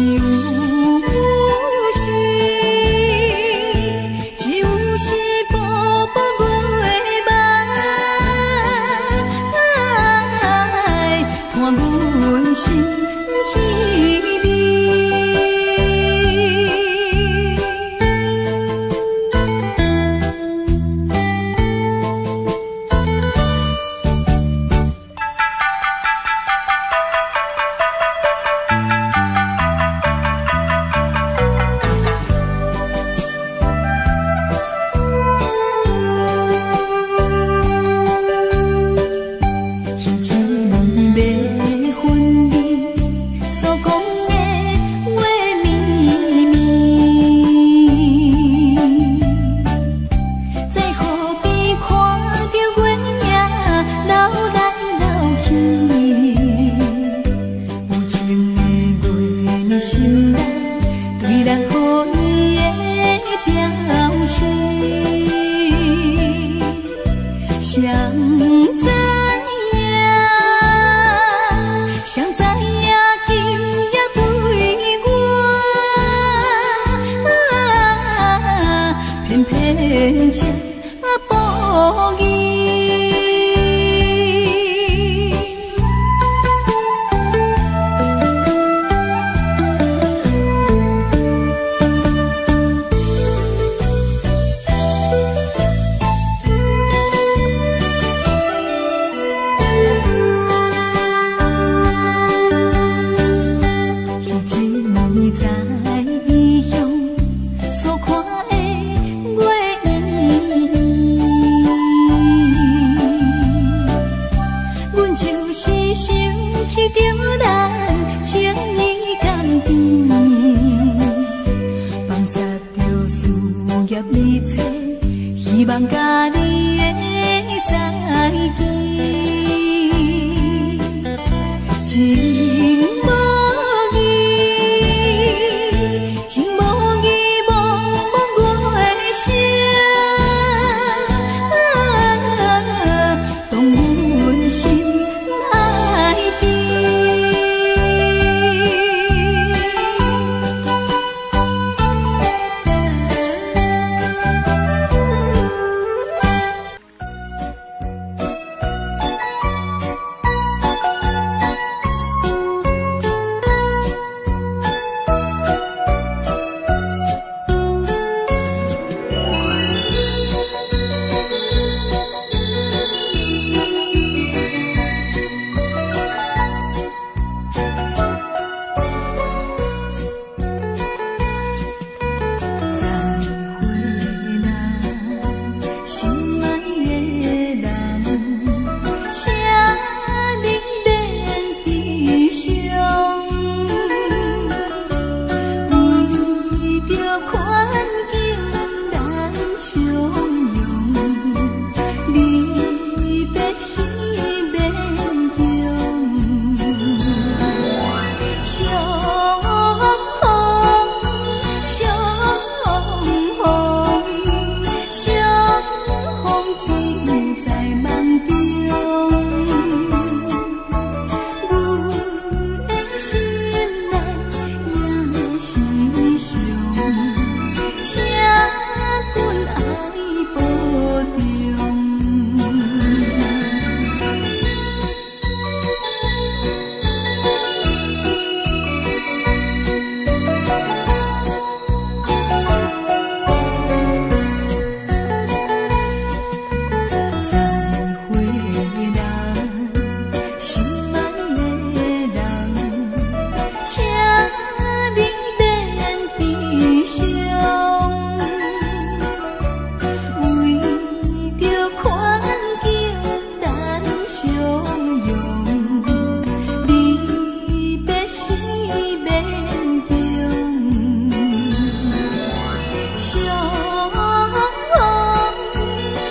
只有是，只有是薄薄月梦，伴阮心稀微。彼一暝欲分离，所講的話綿綿，在河邊看著月影流來流去，有情的月兒心內，對咱好意的表示，誰知影？誰知影今夜對我，偏偏這無義。彼一暝在異鄉所看的月圓圓，阮就是想起著咱情意甘甜，放捒著事業一切，希望佮你的再見。情無義，情無義，茫茫月色，動阮心愛甜。再會啦，心愛的人，請你免悲傷，為著環境咱相擁，離別時免中。相逢，相逢，相逢只有在夢中。阮的心內也是傷，請君愛保重。再會啦，心愛的人，請你免悲傷，為著環境咱相擁，離別時免驚。相逢，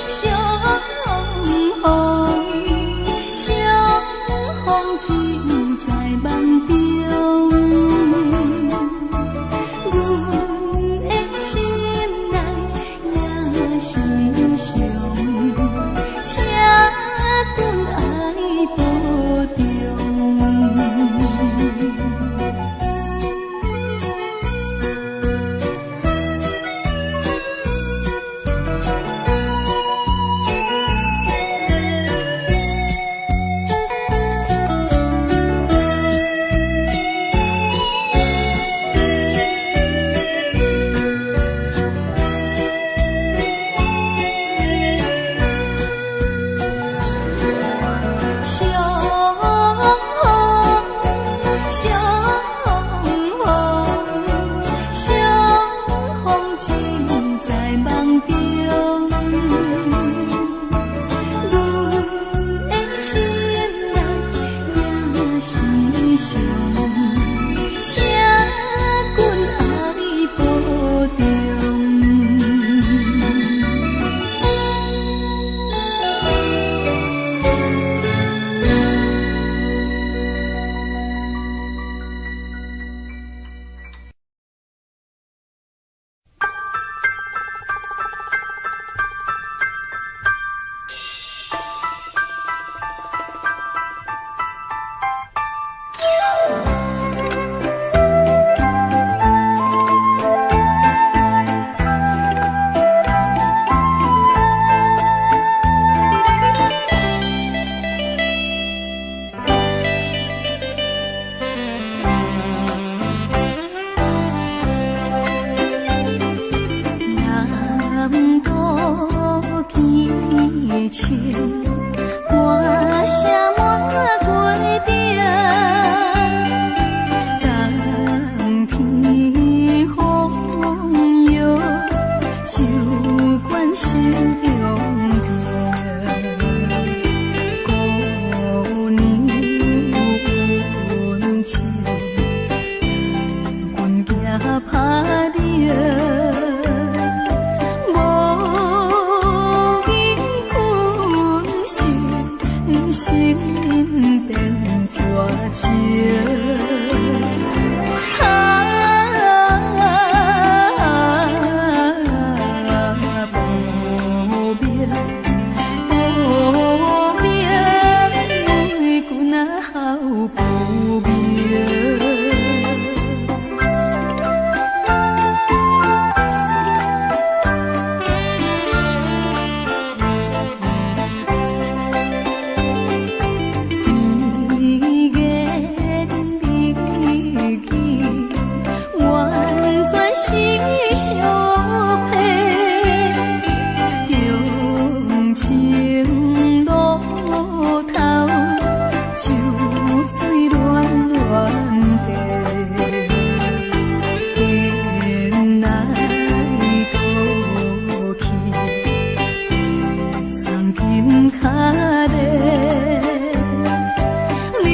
相逢，相逢只有在夢中。阮的心內也是傷，請君愛保重。變絕情。啊，無明無明，每句若好不明。甜言蜜語，完全是相騙。長情路頭，秋水亂亂地，颠來倒去，送金跤咧。零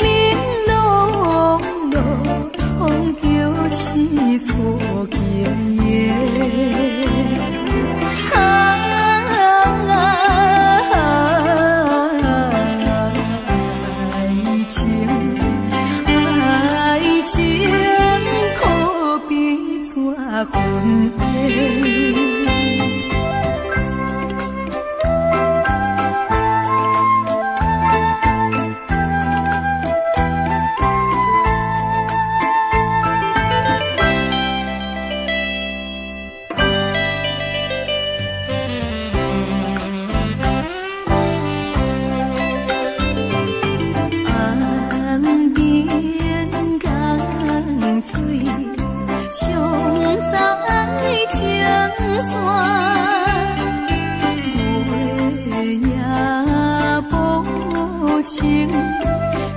零落落，叫醒错经营。啊，爱情，爱情可比纸云烟。岸邊江水，上走愛情線，月夜無情，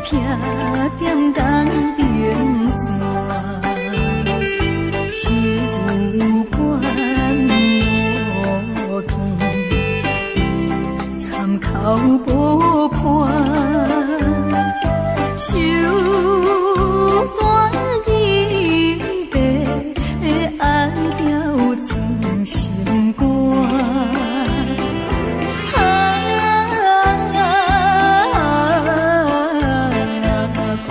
避踮東平線，手管無見，参口无伴。手段银白，爱了装心肝。啊，孤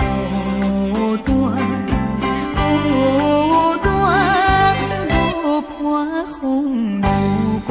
單，孤單，無伴風雨寒。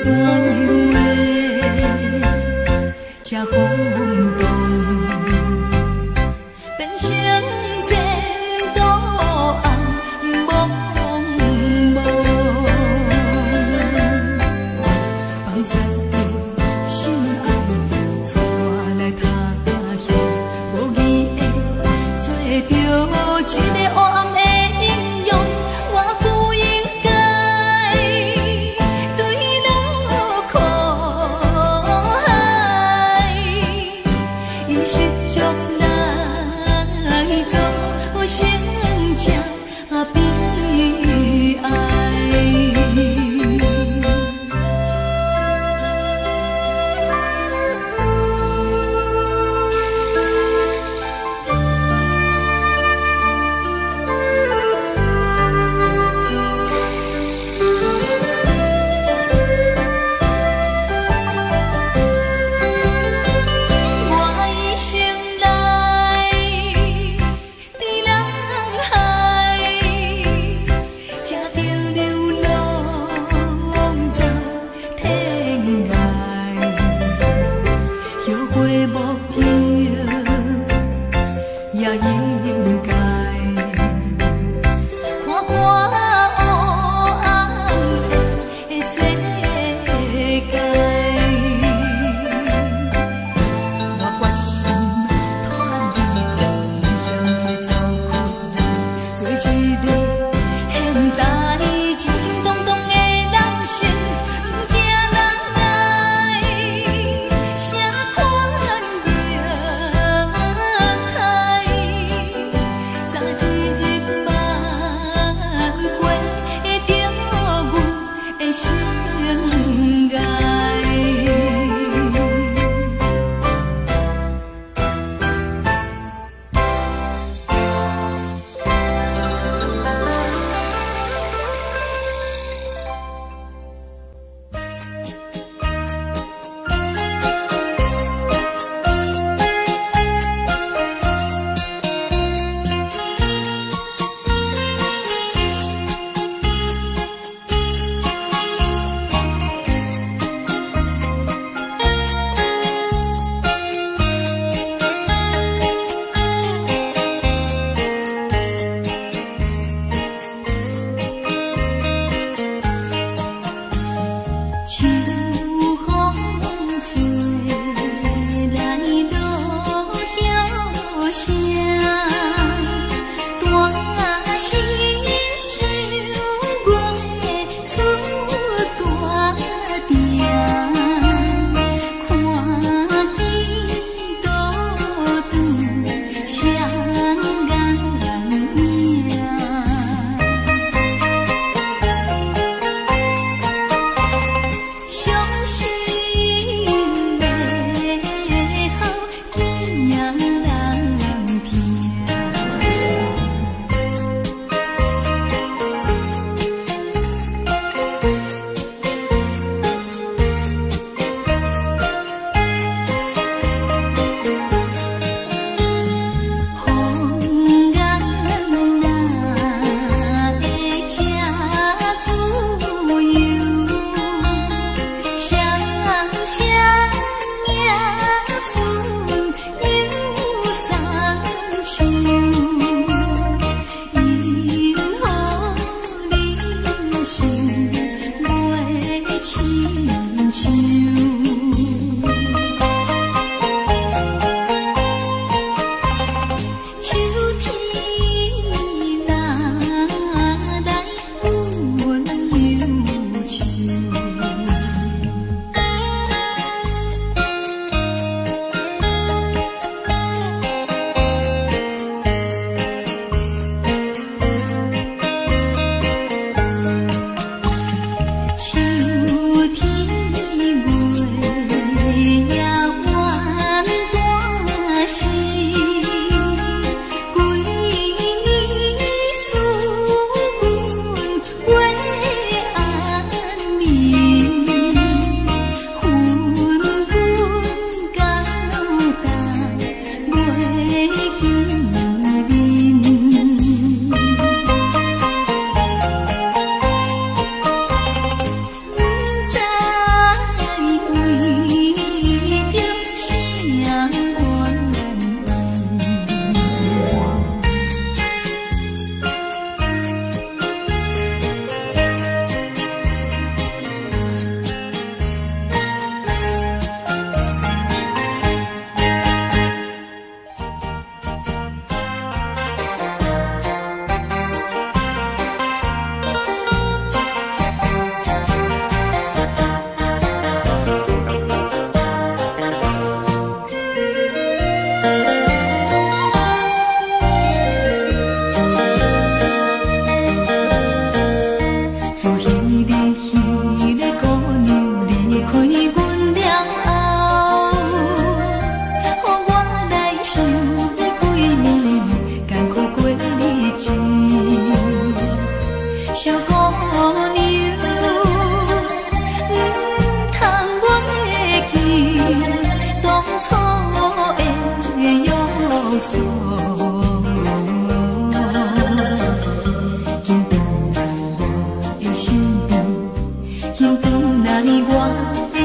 怎樣會這風動，變成前途暗濛濛。放殺著心愛，帶我來讀歌戲，無義的做著一个黑暗的英雄，我不應該墜落苦海。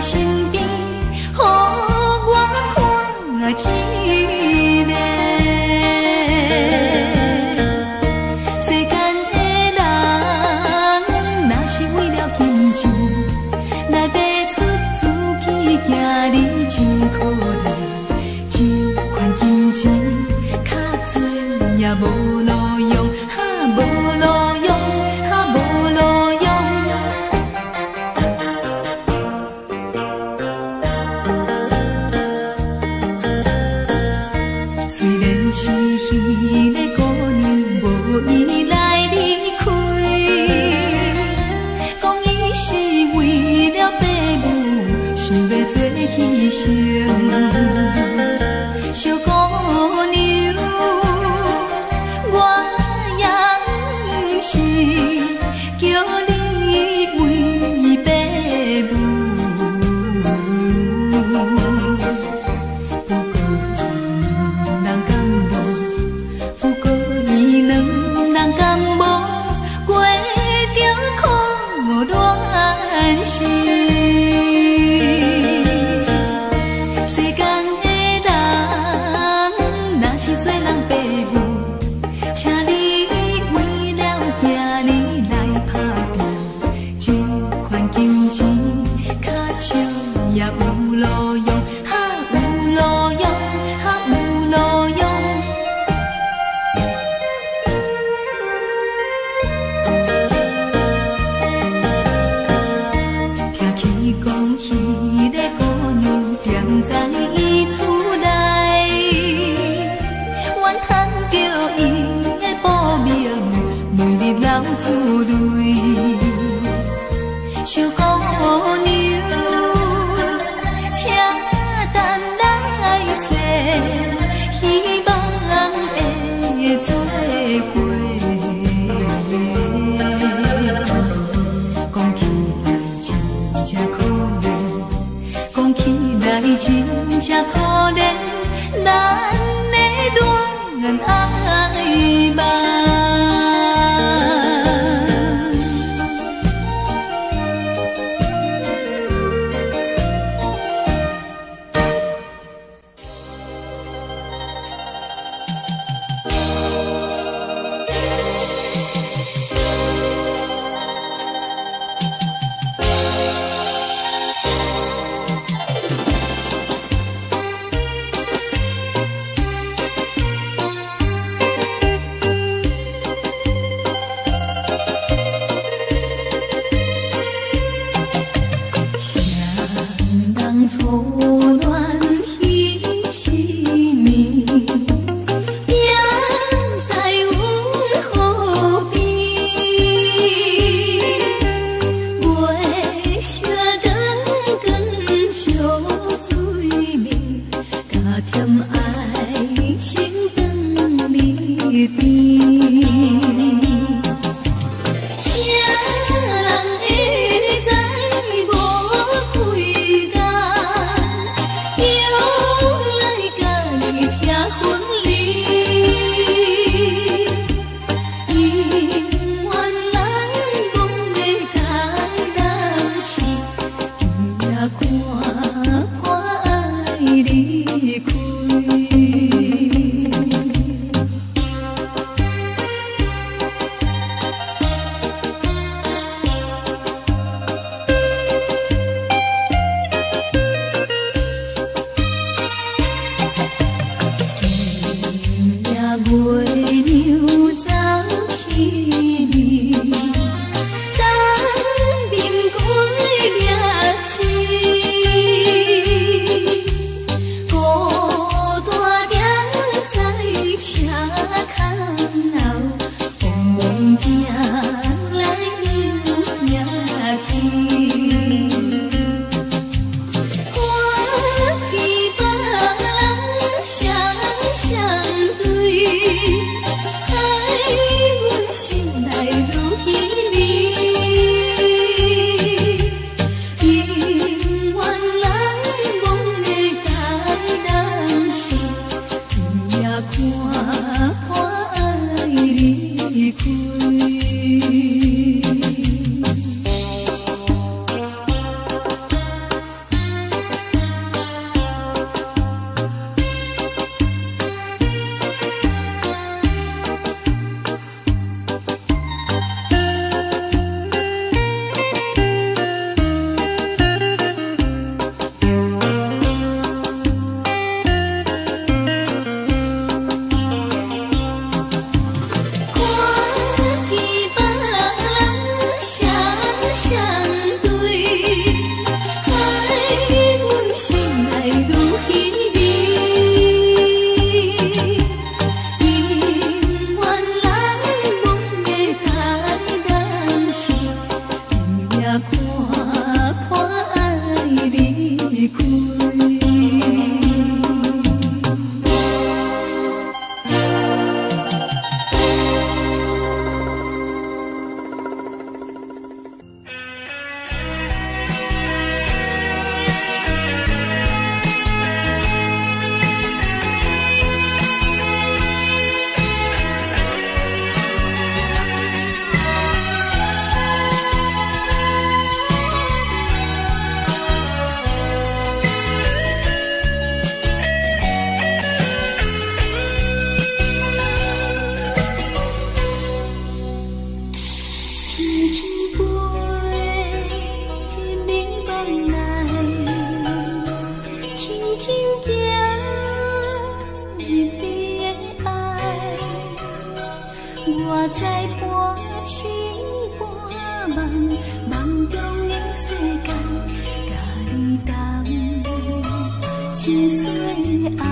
身邊，予我看一暝。世間的人，若是為了金錢來賣出自己囝兒，真可憐。這款金錢較濟也無路用，哈無路用，哈無路用。雖然是彼个姑娘無意來離開，講伊是為了爸母，想欲做犧牲。小姑娘，我也毋是叫你為爸母。不過人敢無？不過伊兩人敢無過著苦戀時？世間的人，若是做人爸母，請你為了囝兒來打拼，這款金錢較少也有路用，哈有路用，哈有路用。聽起講，彼个姑娘踮在伊厝內，怨嘆著伊的薄命，每日流出淚。小姑娘，請等來世，希望會做伙。講起來真正可憐，講起來真正可憐，咱的戀愛夢。看破愛離開。輕輕飛入你夢內，輕輕行入你的愛，我知半醒半夢，夢中的世界，佮你同一世愛，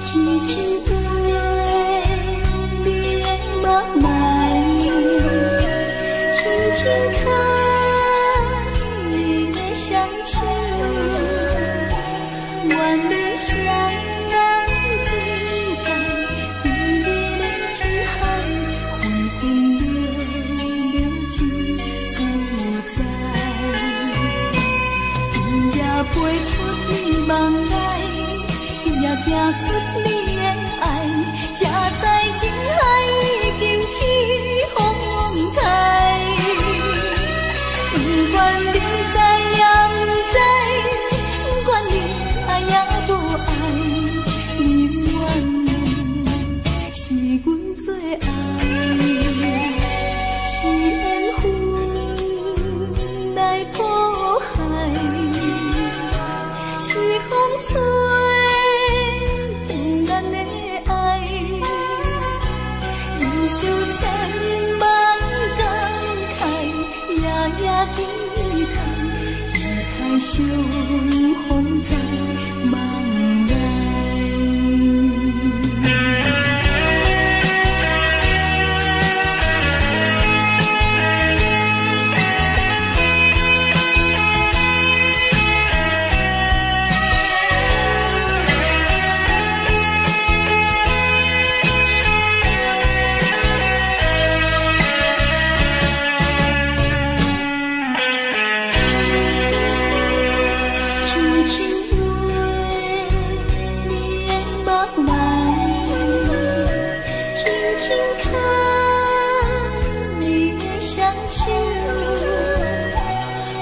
輕輕飛你的夢內。輕輕牽你的雙手，願你雙人醉在甜蜜的情海，分分秒秒真自在。今夜飛出你夢內，今夜行出你的愛，才知情海已經起風台。不管你知也毋知，不管你愛也無愛，你永遠是阮最愛，是緣分來譜海，是風吹斷咱的愛，忍受千萬感慨，夜夜期待，期待相逢在夢內。輕輕飛你的夢內，輕輕牽你的雙手，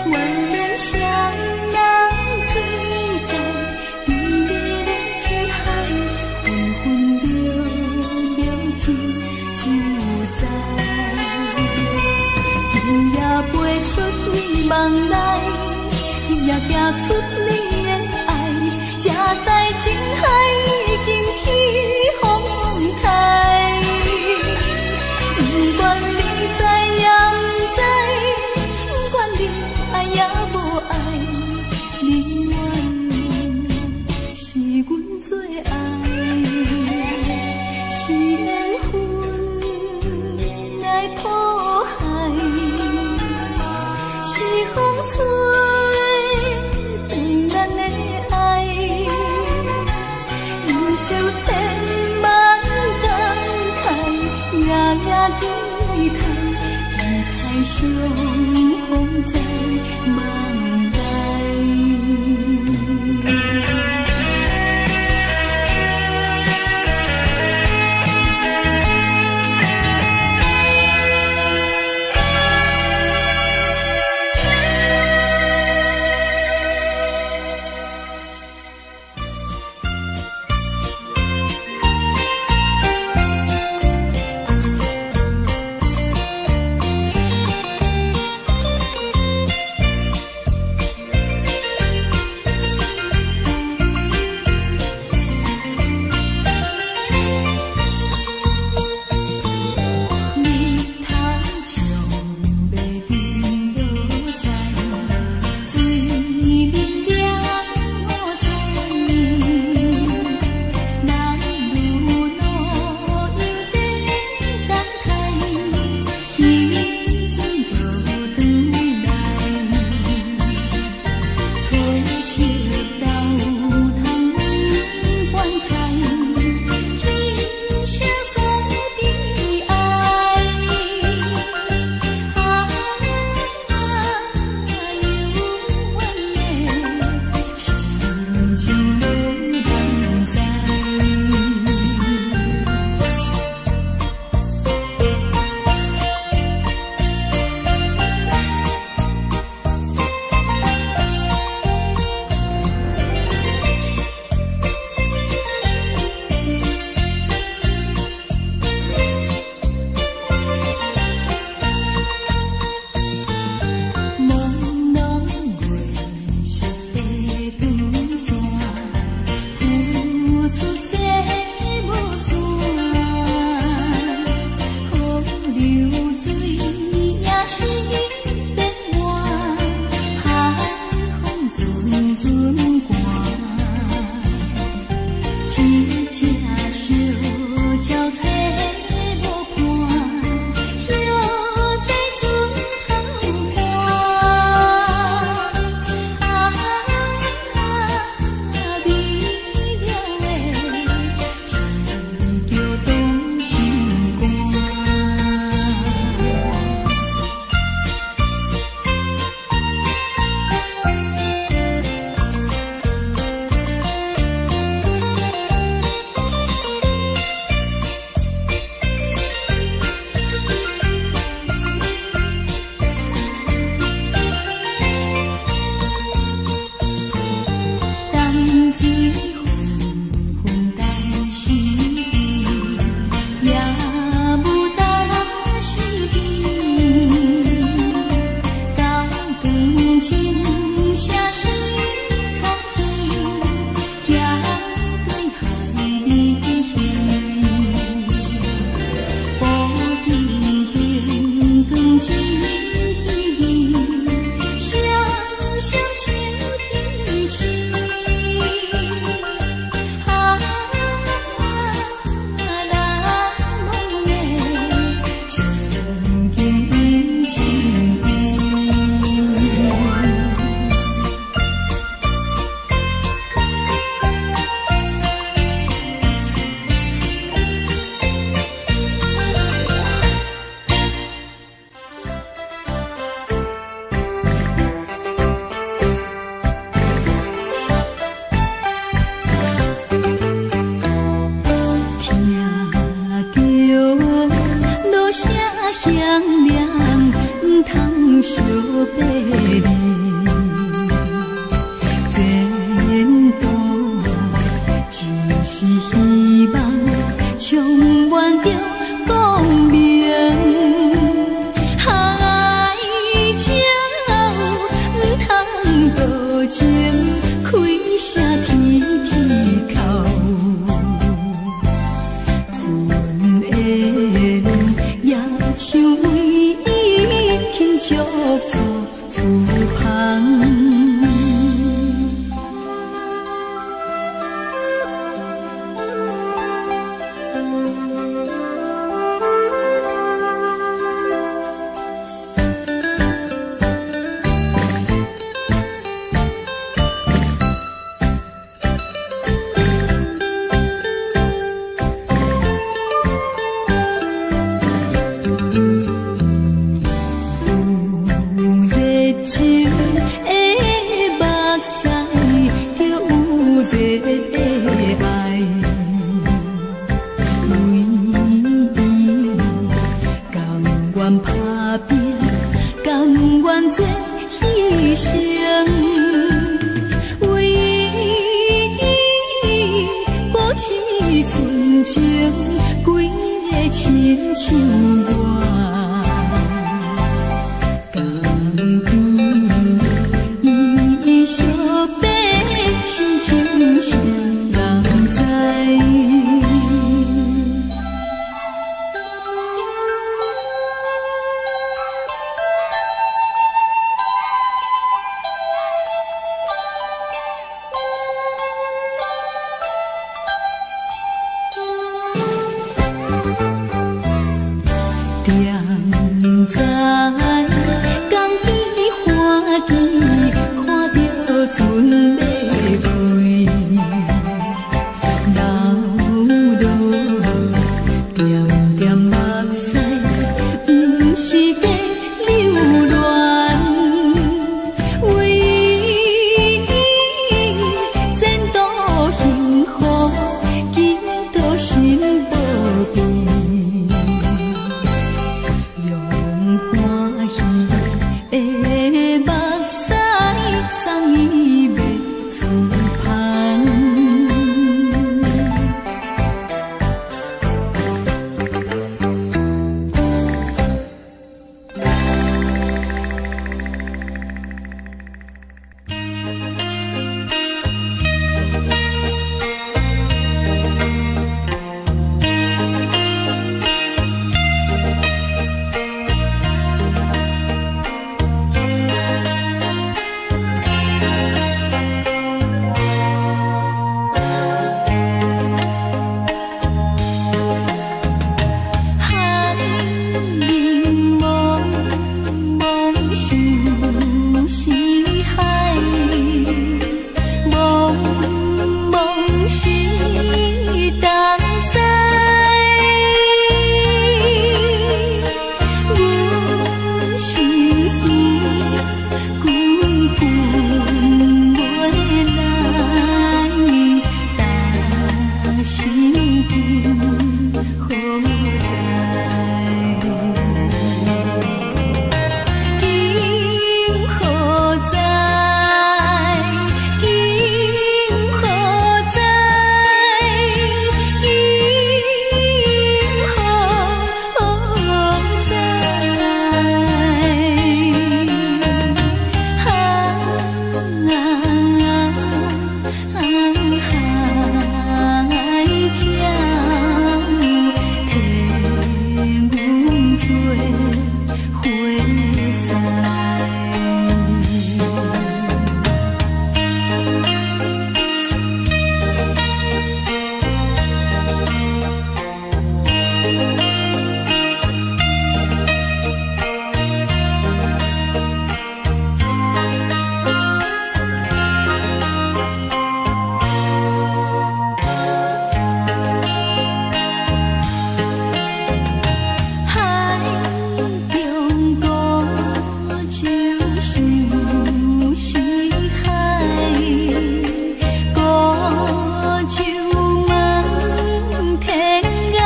願咱雙人醉在甜蜜的情海，分分秒秒真自在。今夜飛出你夢內，今夜行出你的愛，才知情海已經起風台。不管你知也毋知，不管你愛也無愛，你永遠是阮最愛，是緣分來譜海，是風吹斷咱的愛，忍受千萬感慨，夜夜期待，期待相逢在夢內。惜別離，前途只是希望，充滿著光明。海鳥毋通多情，開聲天天哭。船緣也像為伊輕足做厝旁。有熱情的目屎，叫有熱的愛，為伊甘願打拼，甘願做犧牲，為伊保持純情，規个親像我。江邊伊惜別心情誰人知？踮在江邊歡喜，看著船欲開，流落點點目屎，毋是在留戀，為伊前途幸福，祈禱心無變。用歡喜的目屎送伊欲出帆。海面茫茫想是海，茫茫是東西。阮心事久久袂來，但心境何在？今何在？今何在？今何在？啊海鳥替阮做伙婿。海中孤舟想四海，孤舟望天涯。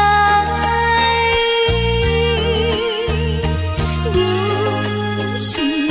阮心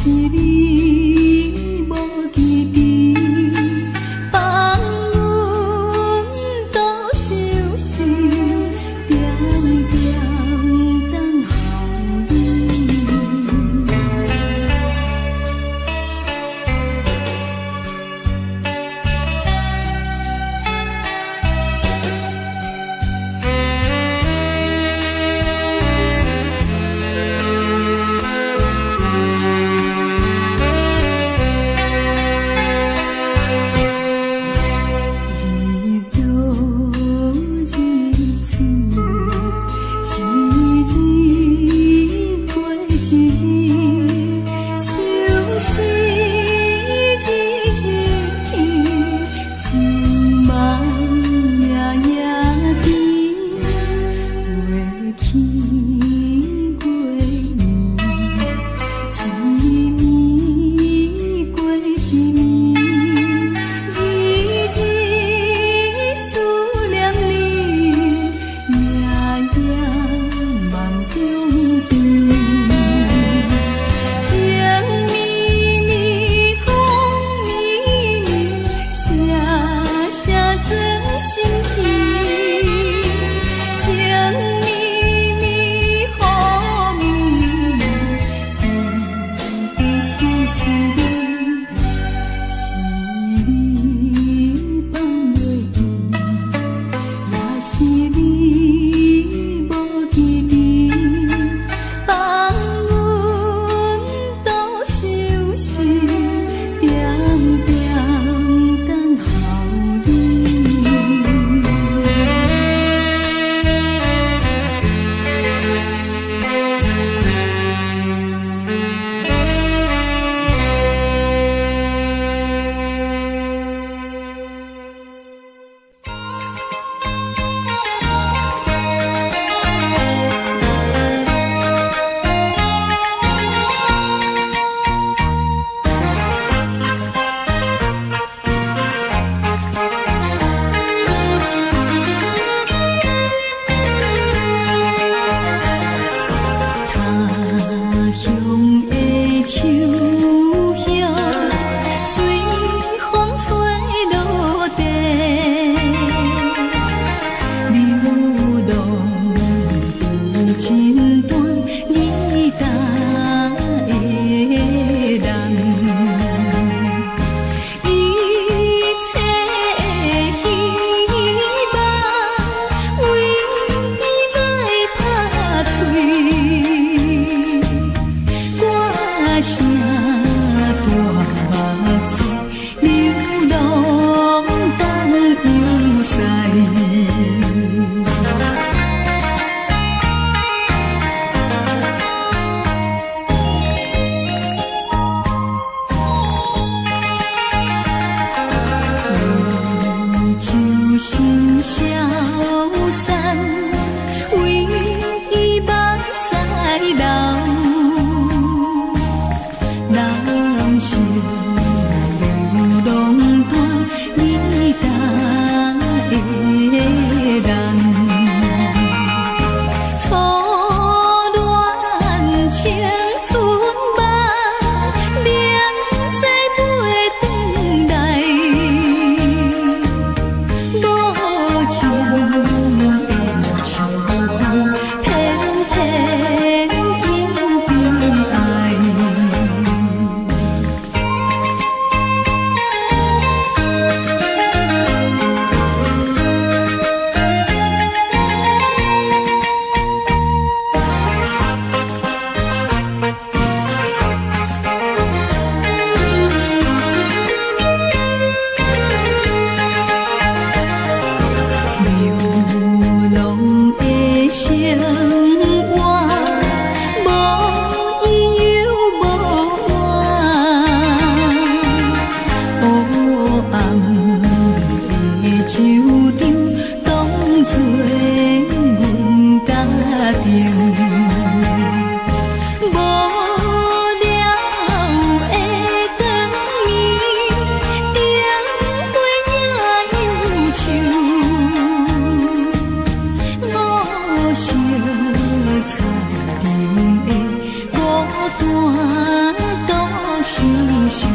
是你無記得，放阮獨相思，點點等候你。日落日出，一日過一日，相思日日天，情夢夜夜甜，月起月暝，一暝過一暝，日日思念你，夜夜夢中甜。情綿綿，風綿綿，聲聲鑽心脾。情綿綿，雨綿綿，甜甜是是你，是你放袂記，也是你無記得，放阮獨相思，點點等候你。他鄉的樹葉隨風吹落地，流浪有情斷你搭的人，一切的希望為伊來拍碎。歌聲大目屎，流浪東洋西。伊就心消散，為伊目屎流。人生流浪斷你搭的人，初戀青春夢，明知袂轉來，無情的秋風，偏偏又悲哀。時。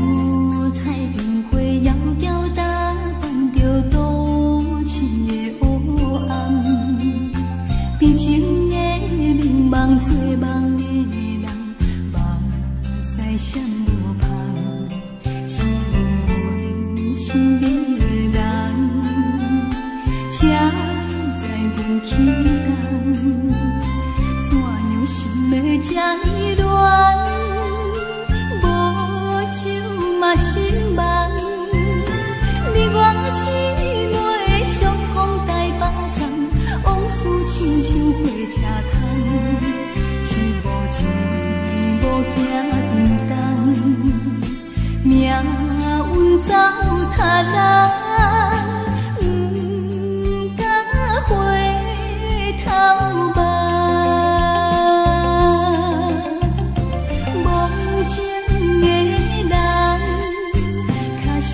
五彩灯火遥遥打扮著都市的黑暗，悲情的眠梦做梦的人，目屎闪无芳，只有阮身边的人，才知阮起工，怎样心会这呢乱？无酒嘛心茫，你我姊妹相逢台北站，往事亲像火车窗，一步一步行沉重，命运走他人，不敢回头望。无情的人，确实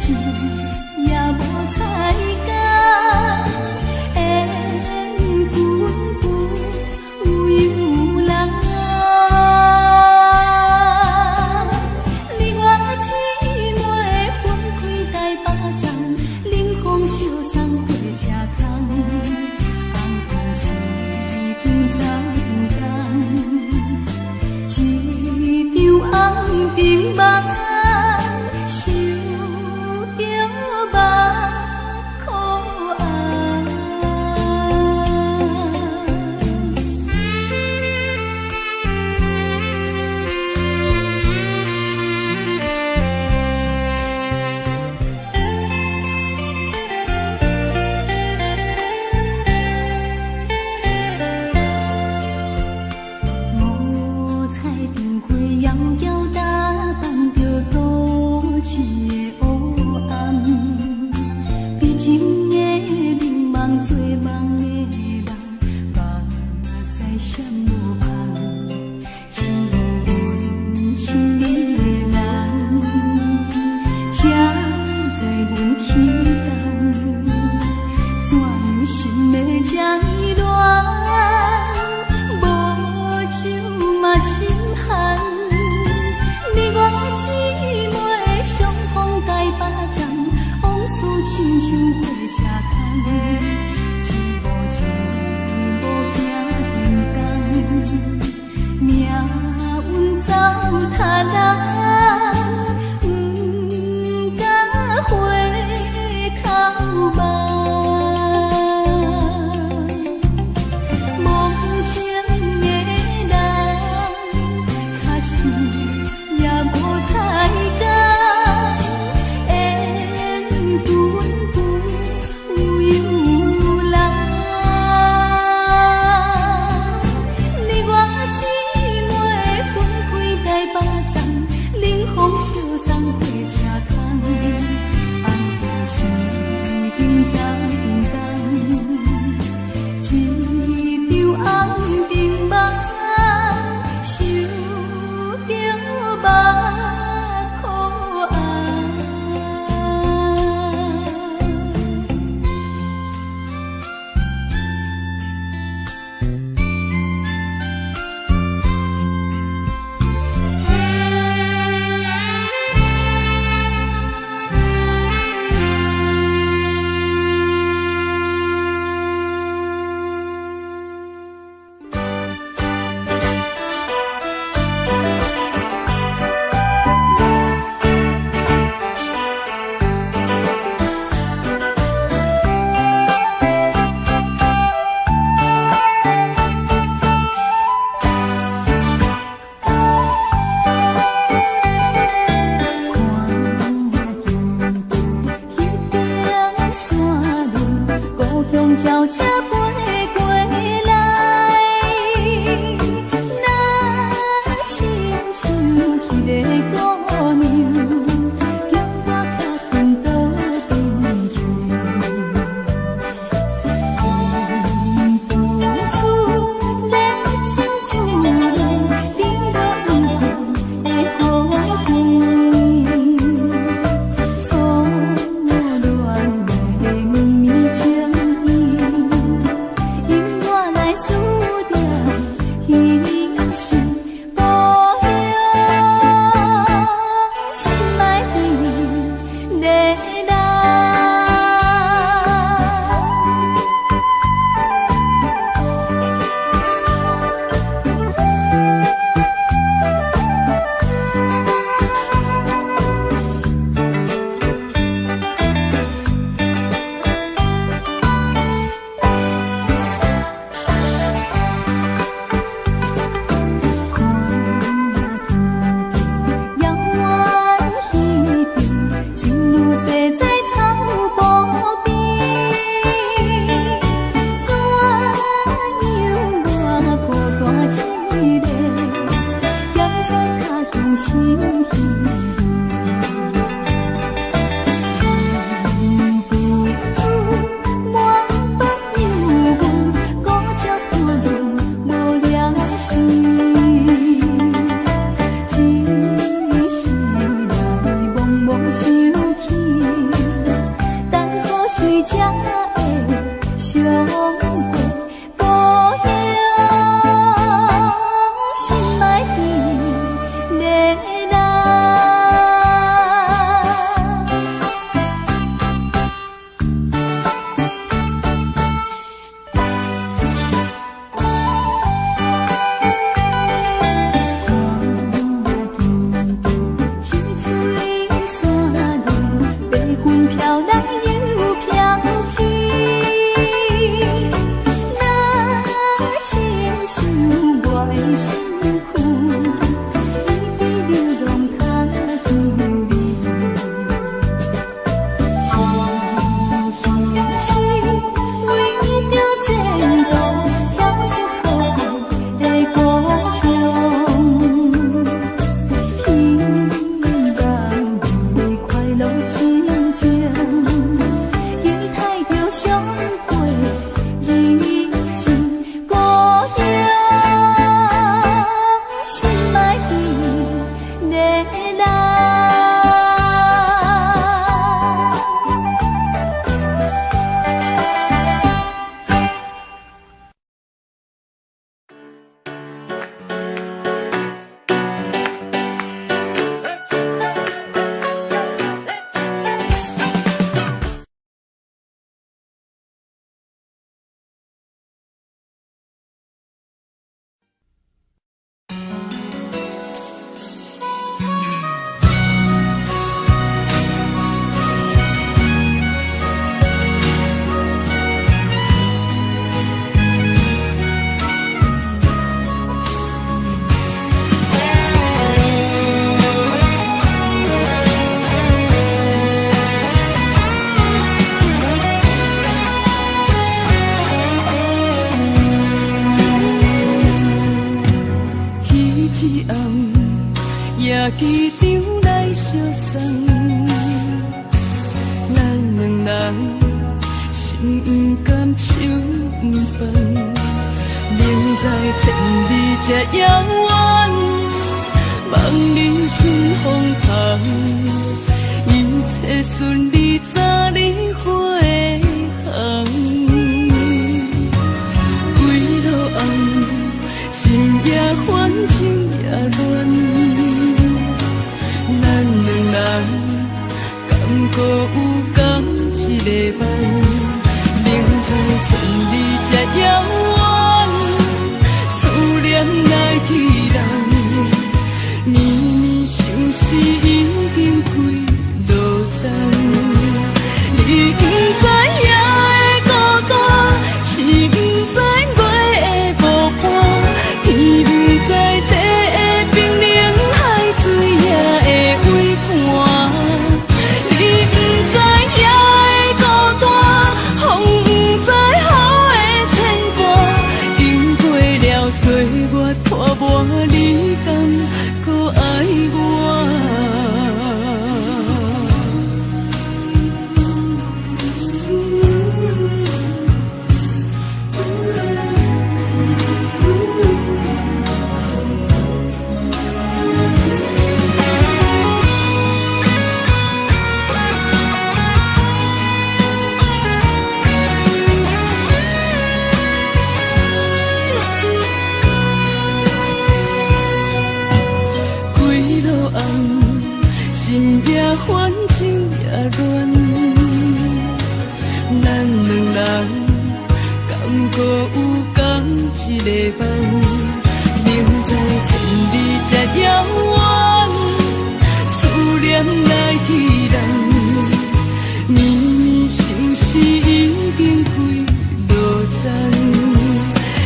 也无彩工，缘分不由人。你我姊妹分开台北站，冷风相送火车窗，红灯一张走长工，一场红灯梦，想著目眶红。五彩灯火遥遥打扮著都市的黑暗，悲情的眠梦做梦的人，目屎闪无芳，只有阮身边的人，才知阮起工，怎样心会这呢乱？无酒嘛心寒，你我姊妹相逢台北站，往事亲像火车窗，一步一步行沉重，命运走他人，不敢回头望。无情的人，确实也无彩工，缘分不由人。你我姊妹分开台北站，冷鳥才飛過來，若親像彼个姑娘，叫我較困倒轉去。阮不出熱情自然，滴落雨的雨季，初戀的绵綿情意，引我來思念彼時故鄉，心愛彼个人。看見遙遠彼邊，情侶坐在草埔邊，怎樣我孤單一个，踮在他鄉心稀微。不知满腹忧闷，孤鸟孤论无聊时，只是来茫茫想起，等何时才会相会故乡，心爱彼个人。看見青翠山林，白雲飄來又飄去，若親像我的身軀，一直流浪他鄉里。是彼时為著前途，跳出好愛的故鄉，希望的快樂心情，期待著相過日子，故鄉心愛彼个人。彼一暗，夜機場來相送，咱兩人心毋甘手毋放，明知千里這遙遠，望你順風帆，一切順利早日回航。幾落暗，心也煩，情也亂，咱兩人敢閣有仝一个梦？明知千里這遙遠，思念來去人，绵綿相思已經幾落冬。你不知夜的孤單，星不知月的無伴，天不知地的冰冷，海水也會畏寒。你不知夜的孤單，風不知雨个夢，明知千里這遙遠，思念來彼人，绵綿相思已經幾落冬。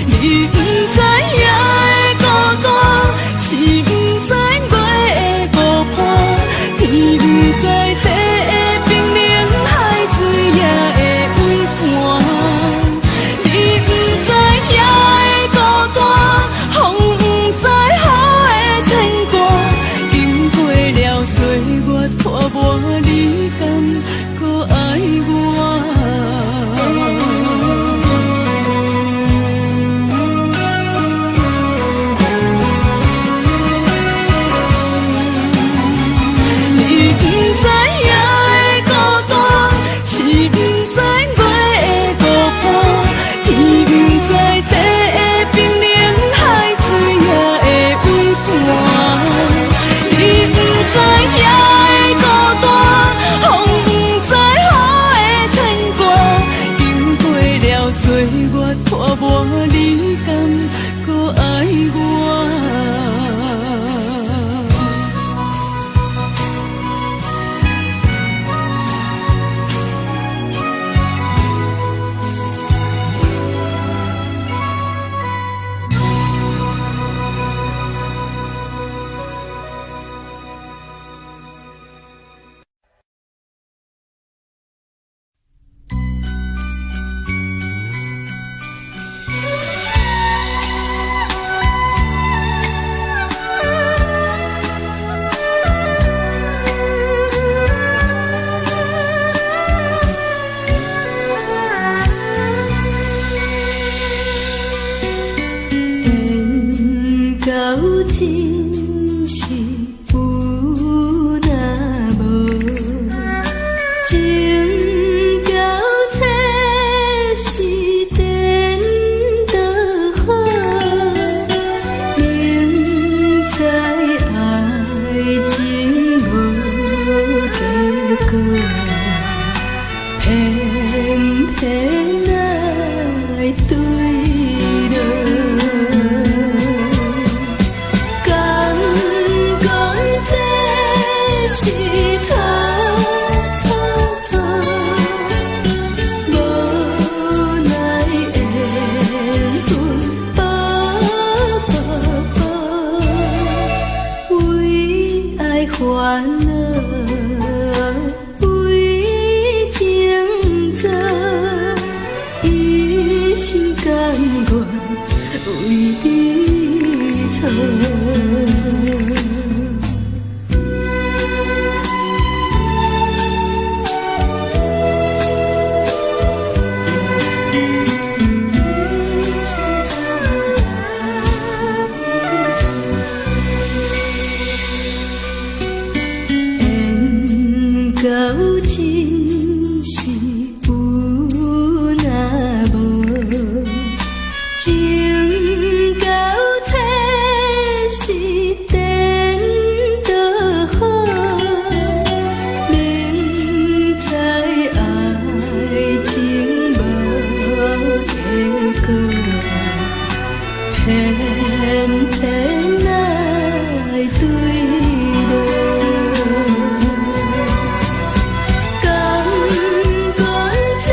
你毋知夜的孤單，星毋知月的無伴，天毋知地的冰冷，海水也會畏寒。你毋知夜的孤單，風毋知雨的牽掛，經過了歲月拖磨，你敢閣愛我？你毋知夜的孤單，星毋知月的無伴，天毋知地的冰冷，海水也會畏寒。你毋知夜的孤單，風毋知雨的牽掛，經過了歲月拖磨，你敢閣愛我？緣到真是有若無，情到這是顛倒好，明知愛情無結果，偏偏愛墜落。敢講這是錯錯錯，無奈緣分薄薄薄，為愛煩惱，為情做，一心甘願為你錯。緣到真是有若無，情到這是顛倒好，明知愛情無結果，偏偏愛墜落。敢講這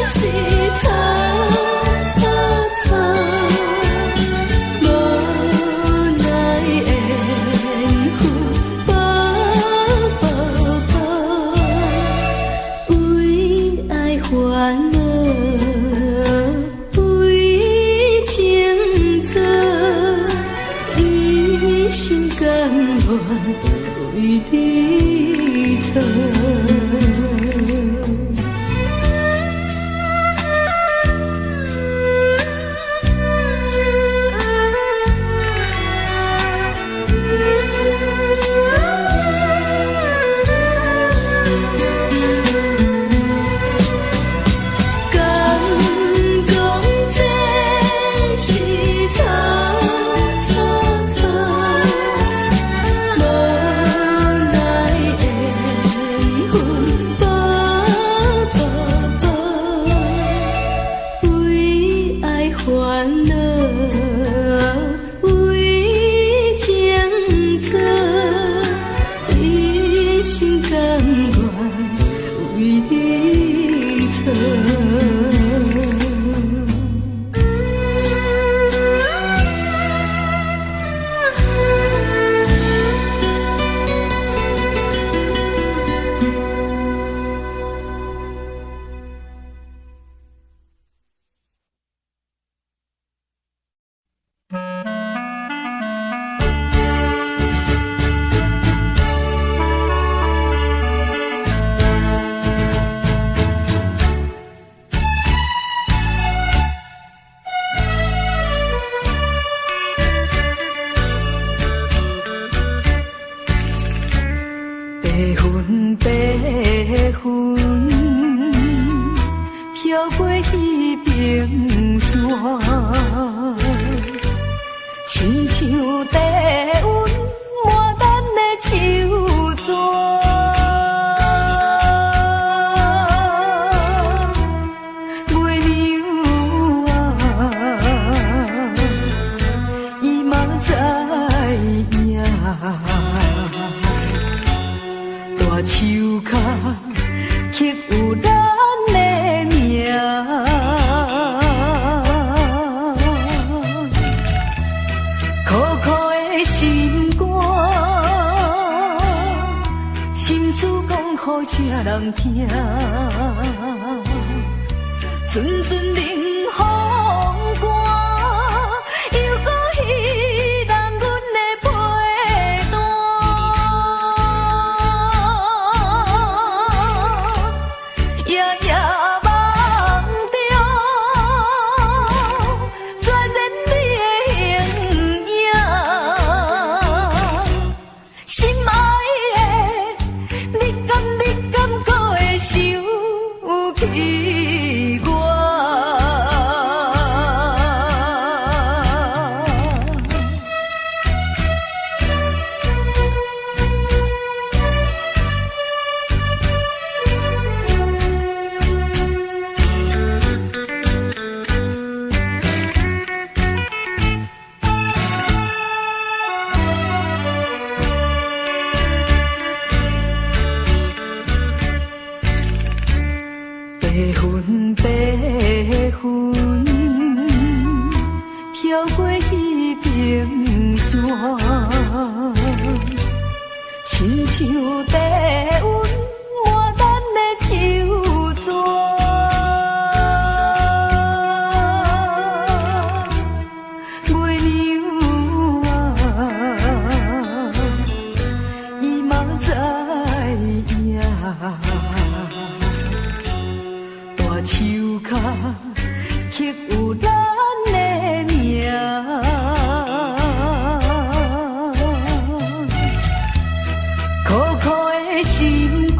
是錯錯錯，無奈緣分薄薄薄，為愛煩惱，為情做，一心甘願為你錯。山，親像低溫滿咱的手紙。月娘啊，伊嘛知影，大樹跤刻有咱的名。苦苦的心肝，心事講予啥人聽？陣陣冷風寒，又閣彼人阮的被單。夜夜夢中，全然你的形影。心愛的，你敢閣會想起我？白雲白雲，飄過彼邊山，親像低溫滿咱的手紙。月娘啊，伊嘛知影，大樹跤刻有咱的名。苦苦的心肝，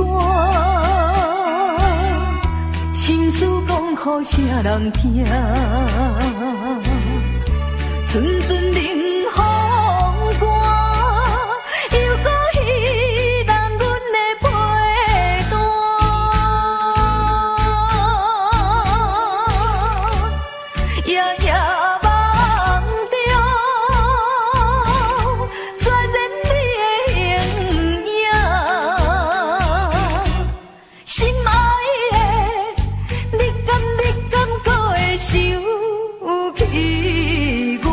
心事講予啥人聽？陣陣冷風寒，又閣彼人阮的被單。夜夜夢中，全然你的形影。心愛的，你敢閣會想起我？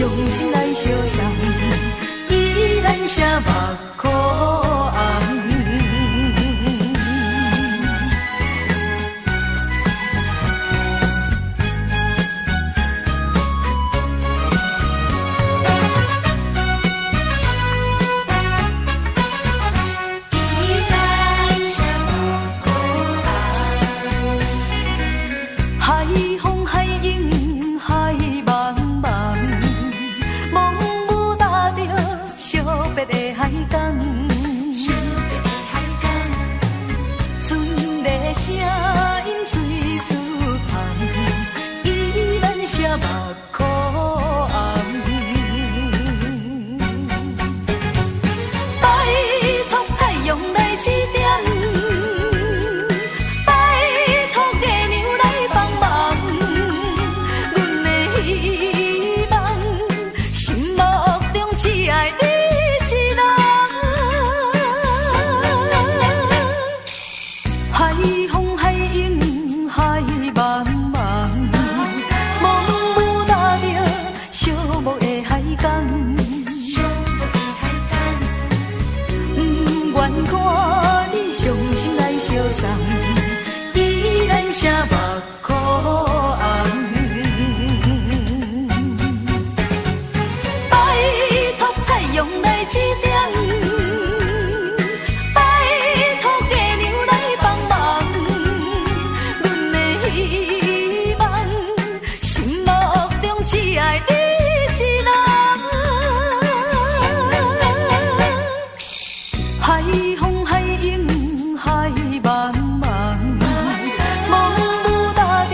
傷心來相送，依然寫目眶紅。海風海湧海茫茫，茫無踏著惜別的海港，船的聲音水出香，依然寫目眶紅。拜託太陽來指點，拜託月娘來幫忙，阮的希望，心目中只愛你一人。海風海湧海茫茫，茫無踏著寂寞的海港，不願看你傷心來相送，依然寫目眶紅。拜託太陽來指點，拜託月娘來幫忙，阮的希望，心目中只愛你一人。海風海湧海茫茫，茫無踏著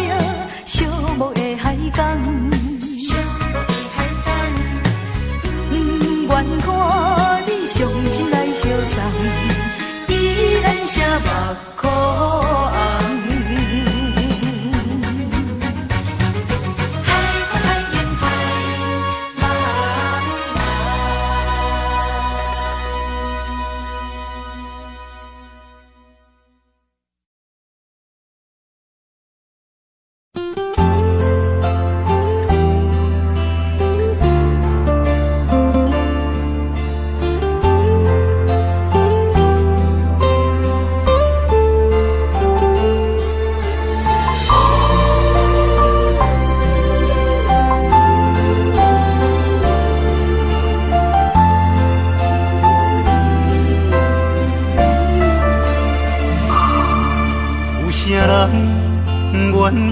寂寞的海港，不願看你傷心來相送，依然寫目眶紅。海風海湧海茫茫。有啥人願意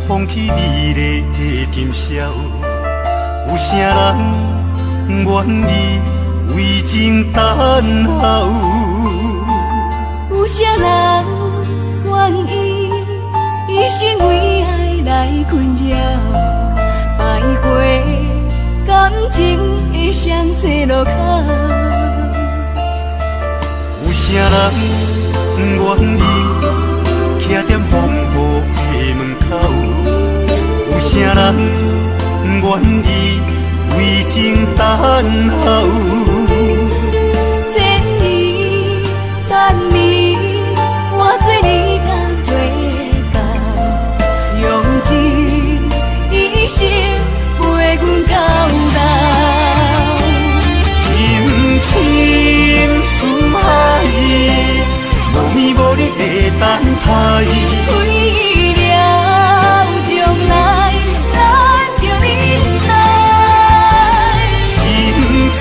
放棄美麗的今宵？有啥人願意為情等候？有啥人願意一生為愛來困擾，徘徊感情的双岔路口？有啥人願意徛踮風雨的門口？有啥人願意為情等候？千年万年，我做你甲做到，用尽一生陪阮到老。深深思海，無眠無日的等待。為了將來，咱著忍耐。深深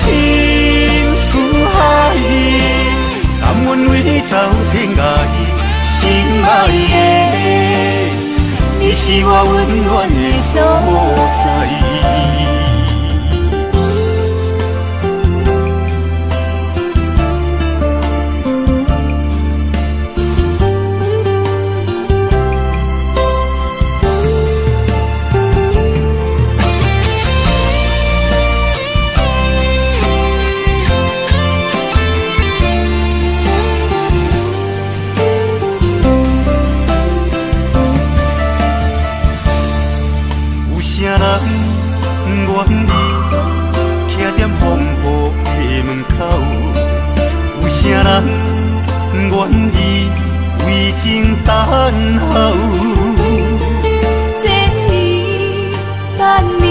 思海，甘願為你走天涯。心愛的，你是我溫暖的所在。有啥人願意徛踮風雨的門口？有啥人願意為情等候？千年萬年，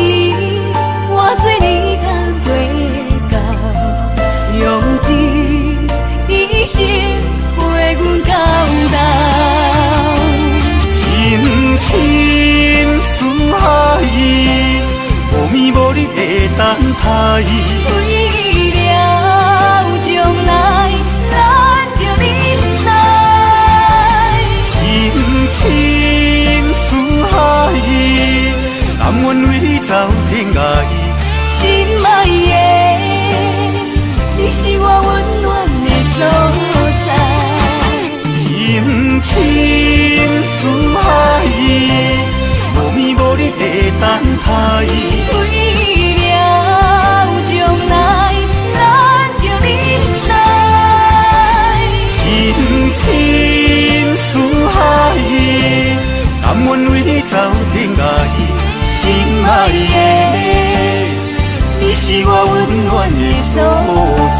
待。為了將來，咱著忍耐。深深思海，甘願為你走天涯。心愛的，你是我溫暖的所在。深深思海，無眠無日的等待。為了將來，咱著忍耐。深深思海，甘願為你走天涯。心愛的，你是我溫暖的所在。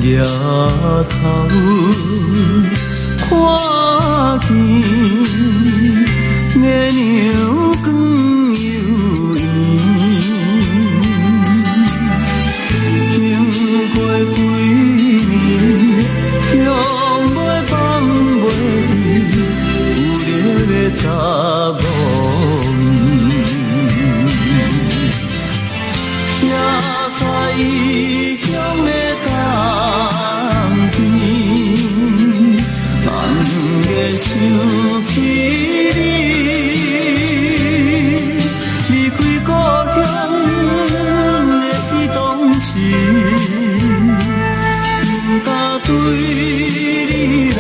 举頭看見月娘光又圓，經過幾暝，強欲放袂記，有你的查某面。徛在異鄉的江邊，茫然想起你，離開故鄉的彼當時，不敢對你來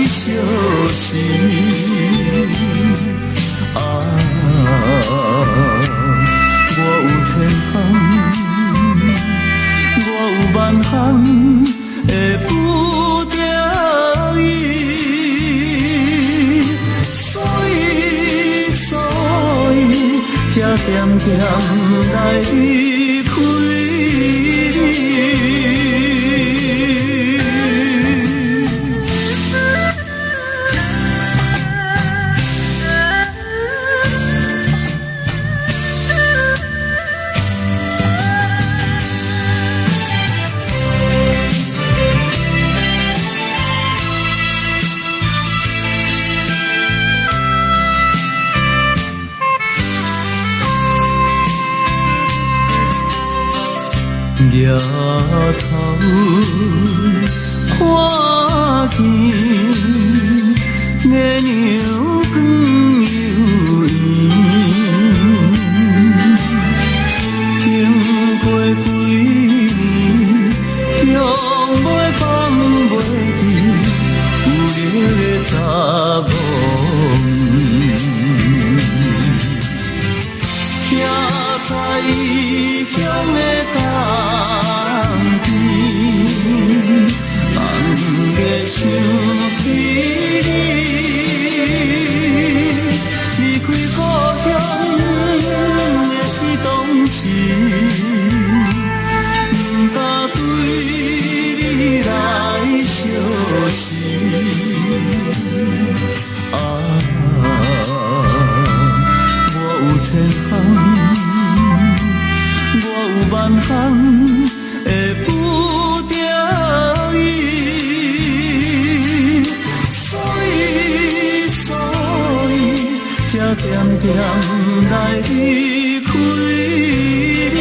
相思。啊，我有千項，我有萬項的不得已，所以所以才恬恬來離開你。举頭看見月娘光又圓，經過幾暝，強欲放袂記，有你的查某面。徛在異鄉的江邊，茫然想起你，離開故鄉的彼當時，不敢對你來相思。啊，我有千項，我有萬項的不得已，所以所以才恬恬來離開你。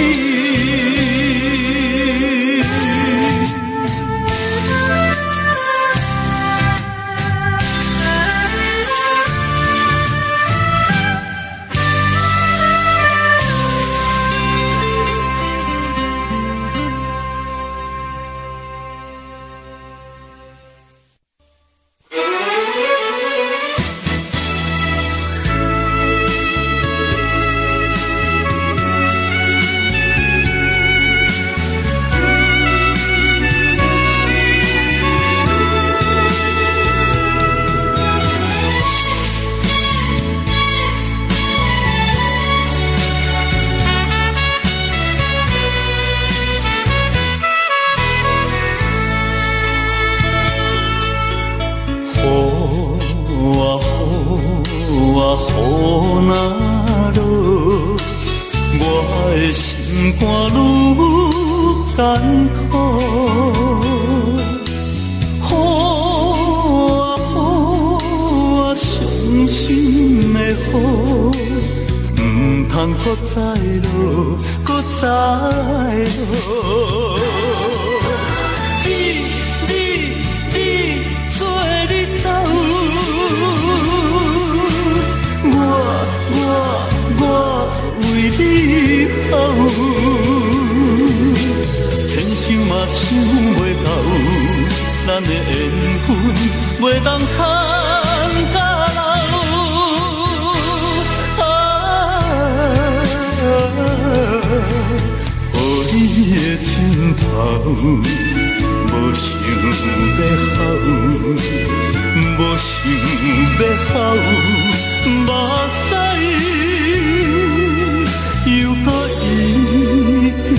又閣一直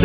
流。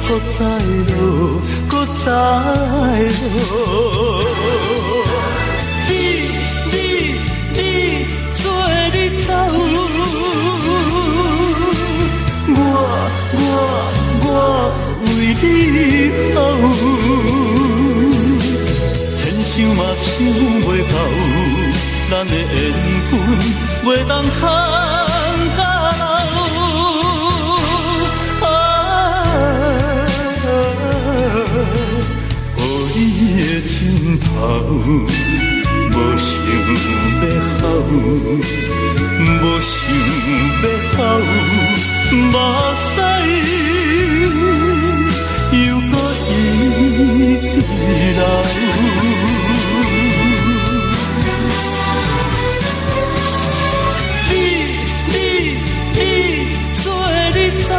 閣再落，閣再落。你你你做你走，我我我為你好，千想嘛想袂到，咱的緣分袂當空甲老。啊，予你的枕頭，無想欲哭，無想欲哭，目屎又閣一直流。你你你做你走，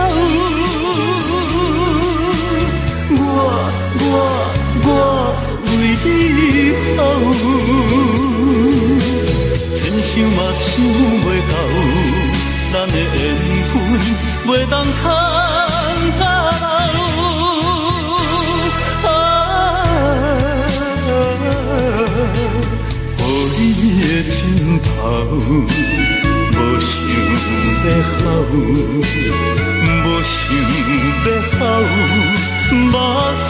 我我我為你好，千想嘛想袂到，咱的緣分袂當空甲老。啊，予你的枕頭，無想欲哭，無想欲哭，目屎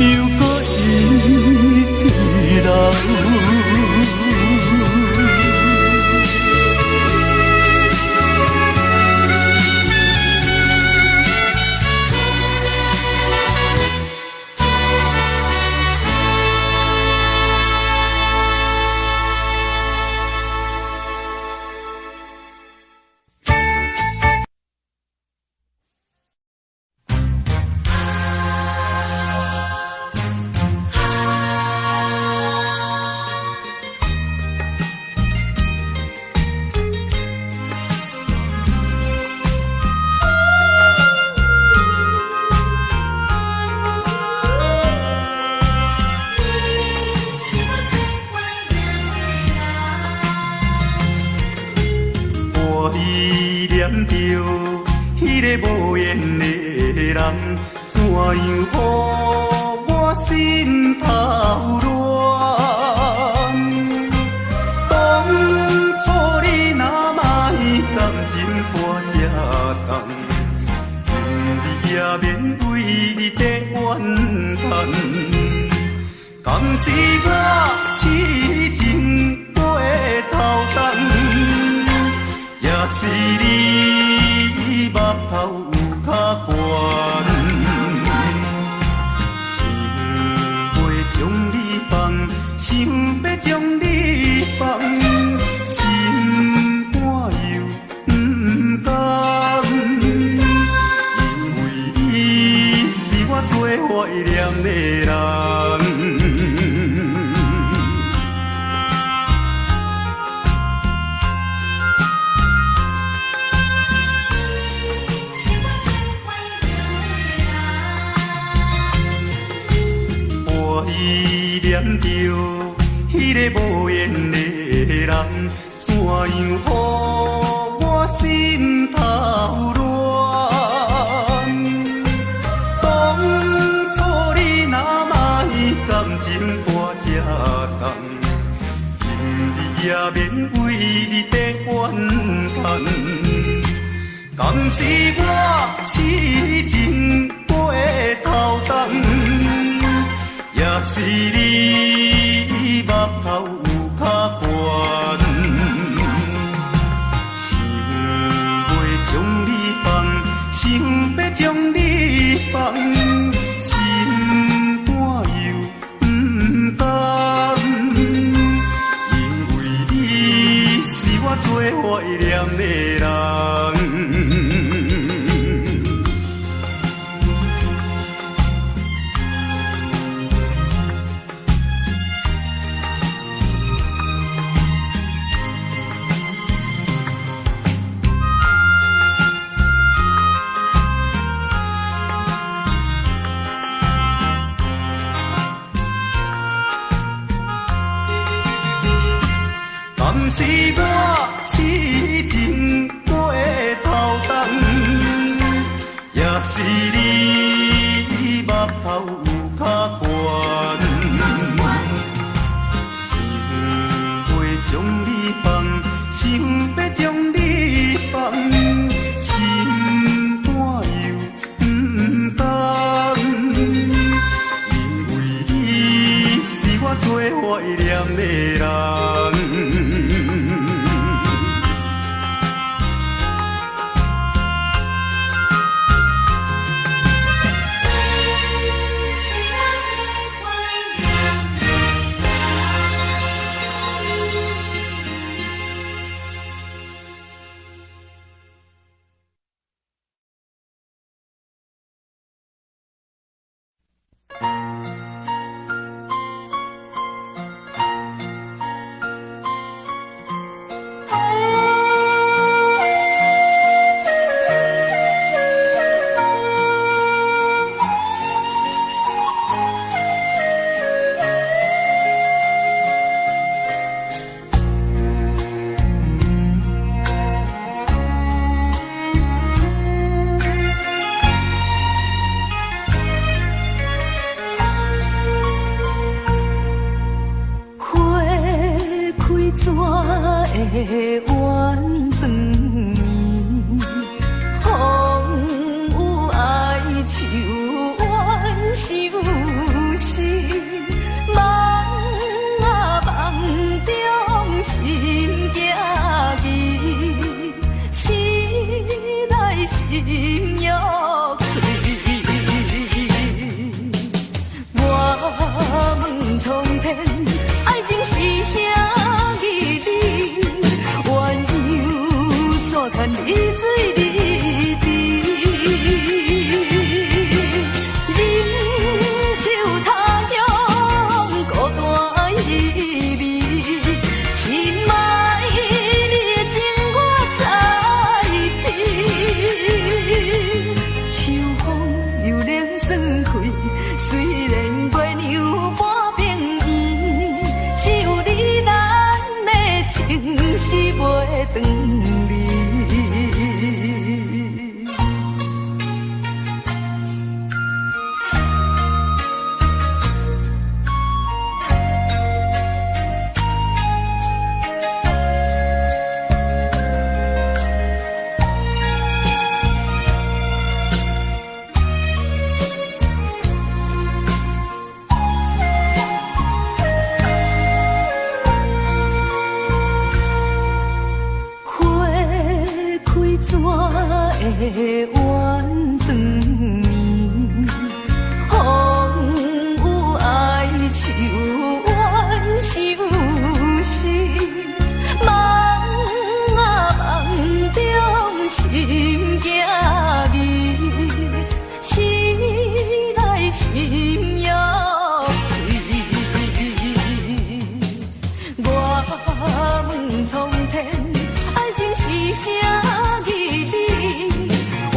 又閣一直流。是我痴情過頭重，也是你目頭有較懸，想欲將你放，想欲將你放，心肝又毋甘，因為你是我最懷念的人。問蒼天，愛情是啥義理？鴛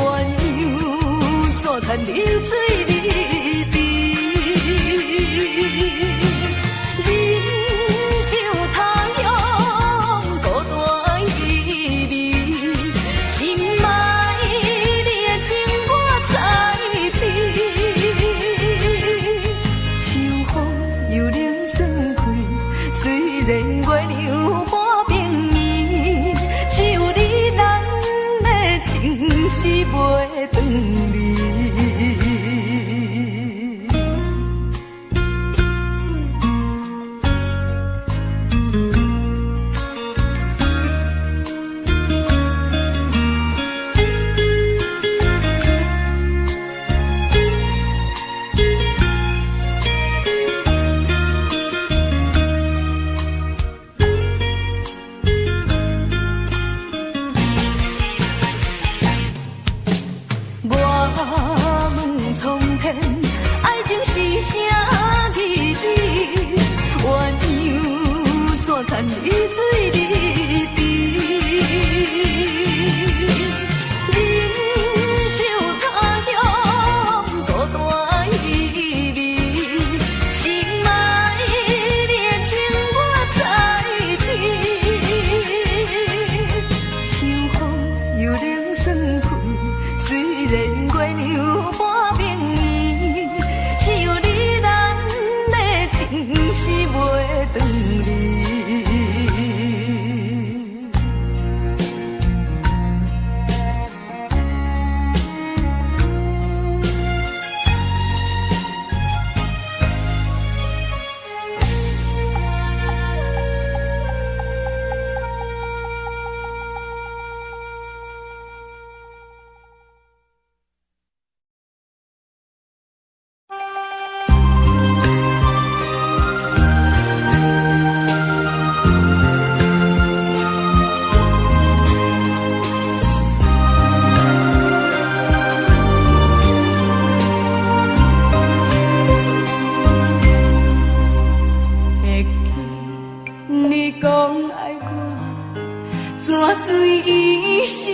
怎對伊生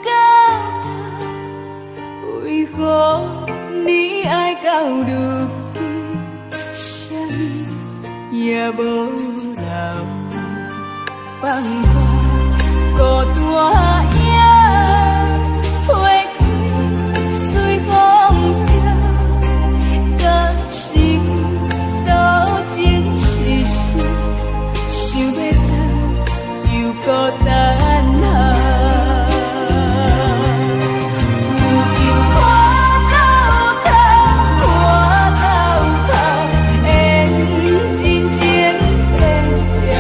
到老？為何你愛到如今，啥物也無留？放我孤單影，飛去隨風飄，敢是多情一生，想欲轉又閣等候。如今看透透，看透透，緣真情變掉，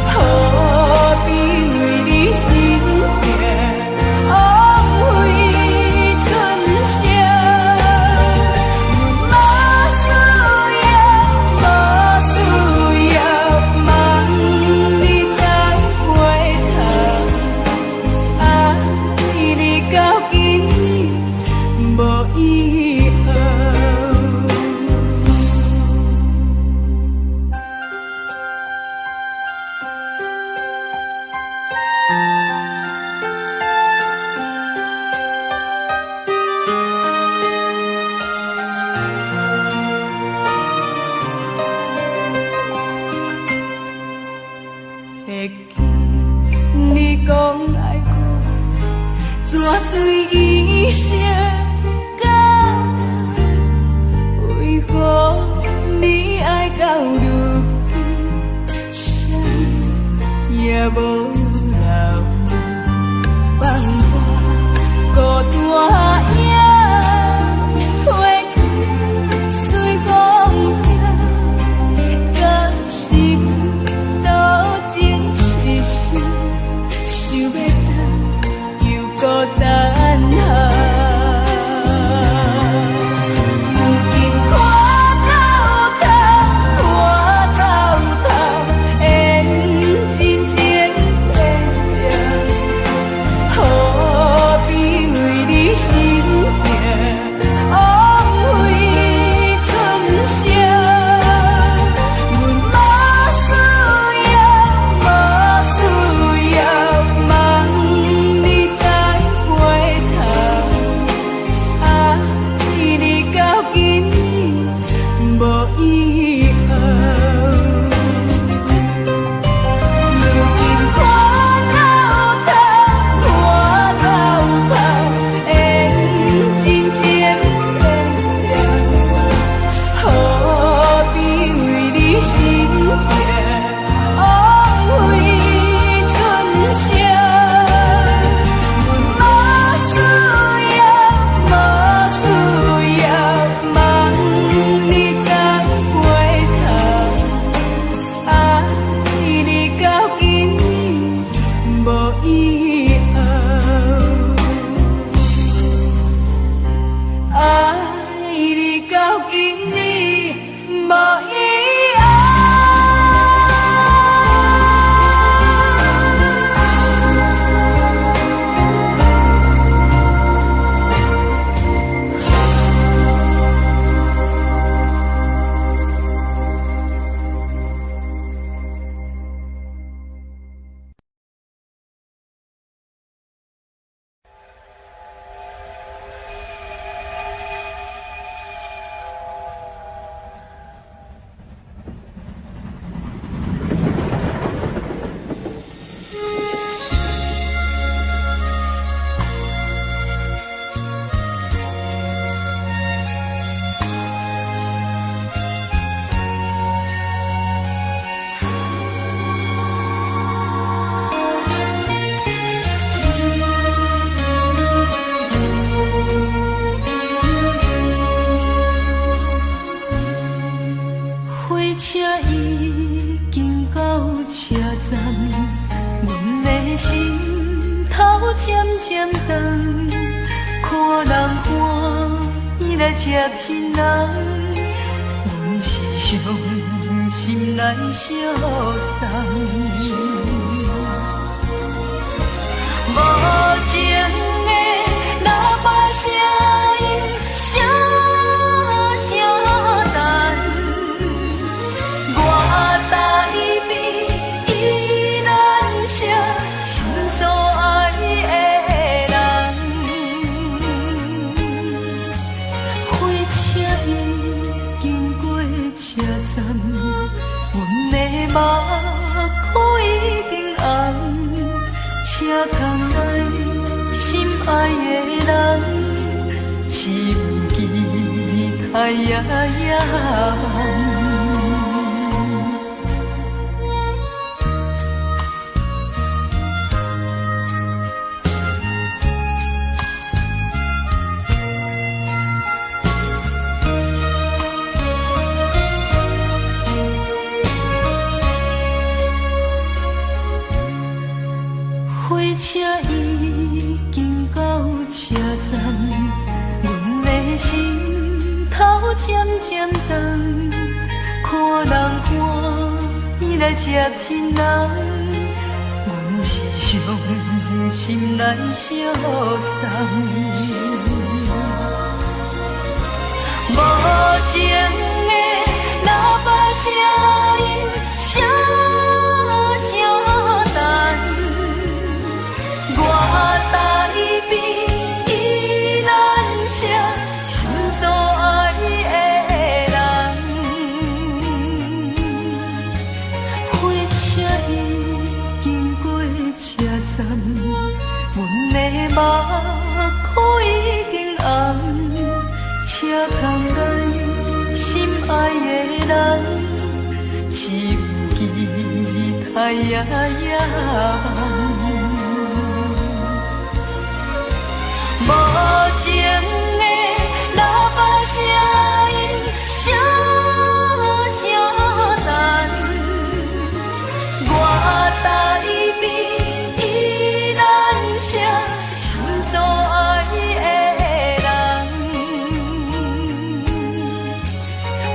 何必為你心痛，枉費春宵。阮無需要，無需要，望你再回頭。愛你到今暝無以後。會記你講愛我，怎對伊生到老？為何你愛到如今，啥物也無留？放我孤單影，飛去隨風飄，敢是多情一生，想欲轉又閣等候。如今看透透，看透透，緣真情變掉，何必為你心痛，枉費春宵。阮無需要，無需要，望你再回頭。愛你到今暝無以後。如今看透透，看透透，緣真情變掉，何必為你心痛，枉費春宵。阮無需要，無需要，望你再回頭。愛你到今暝無以後。愛你到今暝無以後。火車已經到車站，阮的心頭漸漸長，看人歡喜來接新人，阮是傷心來相送。無情的喇叭聲音，聲聲等。我台邊依然相也遥远。火車已經到車站，阮的心頭漸漸長，看人歡喜來接親人，阮是傷心來相送。無情的喇叭聲音，聲聲等。我台边依然是心所爱的人，火車已經過車站，阮的目眶已經紅，車窗内心愛的人，只有期待也遥远。無情的喇叭聲音，聲聲等。我台邊依然是心所愛的人。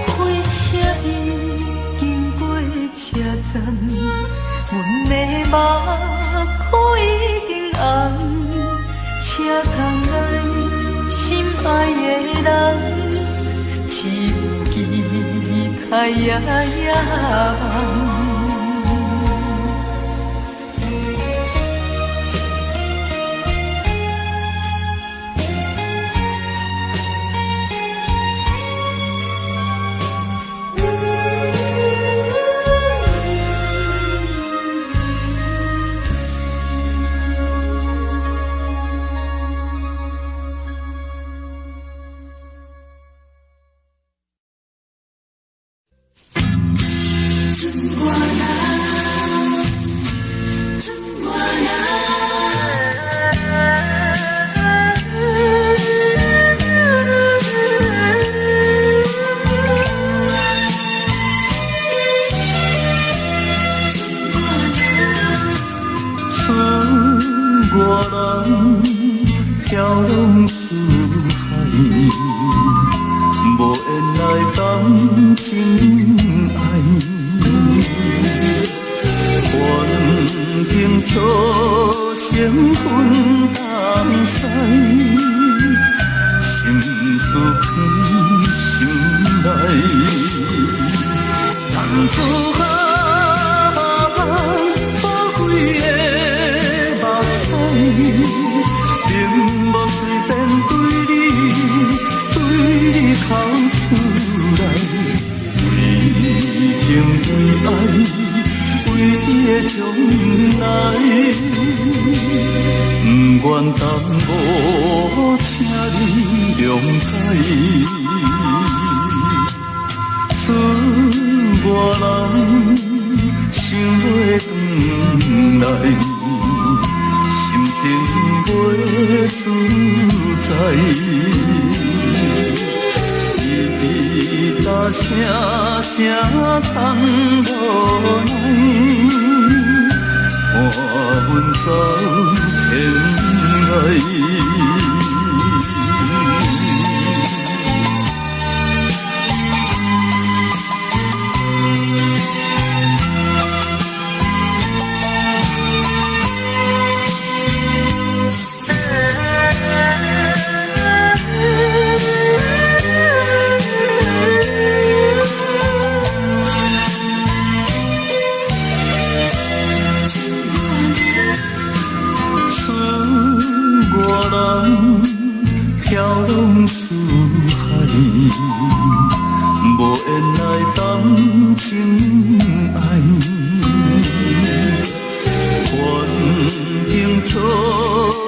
火車已經過車站，阮的目眶已經紅。車窗內心愛的人，只有期待也遙遠。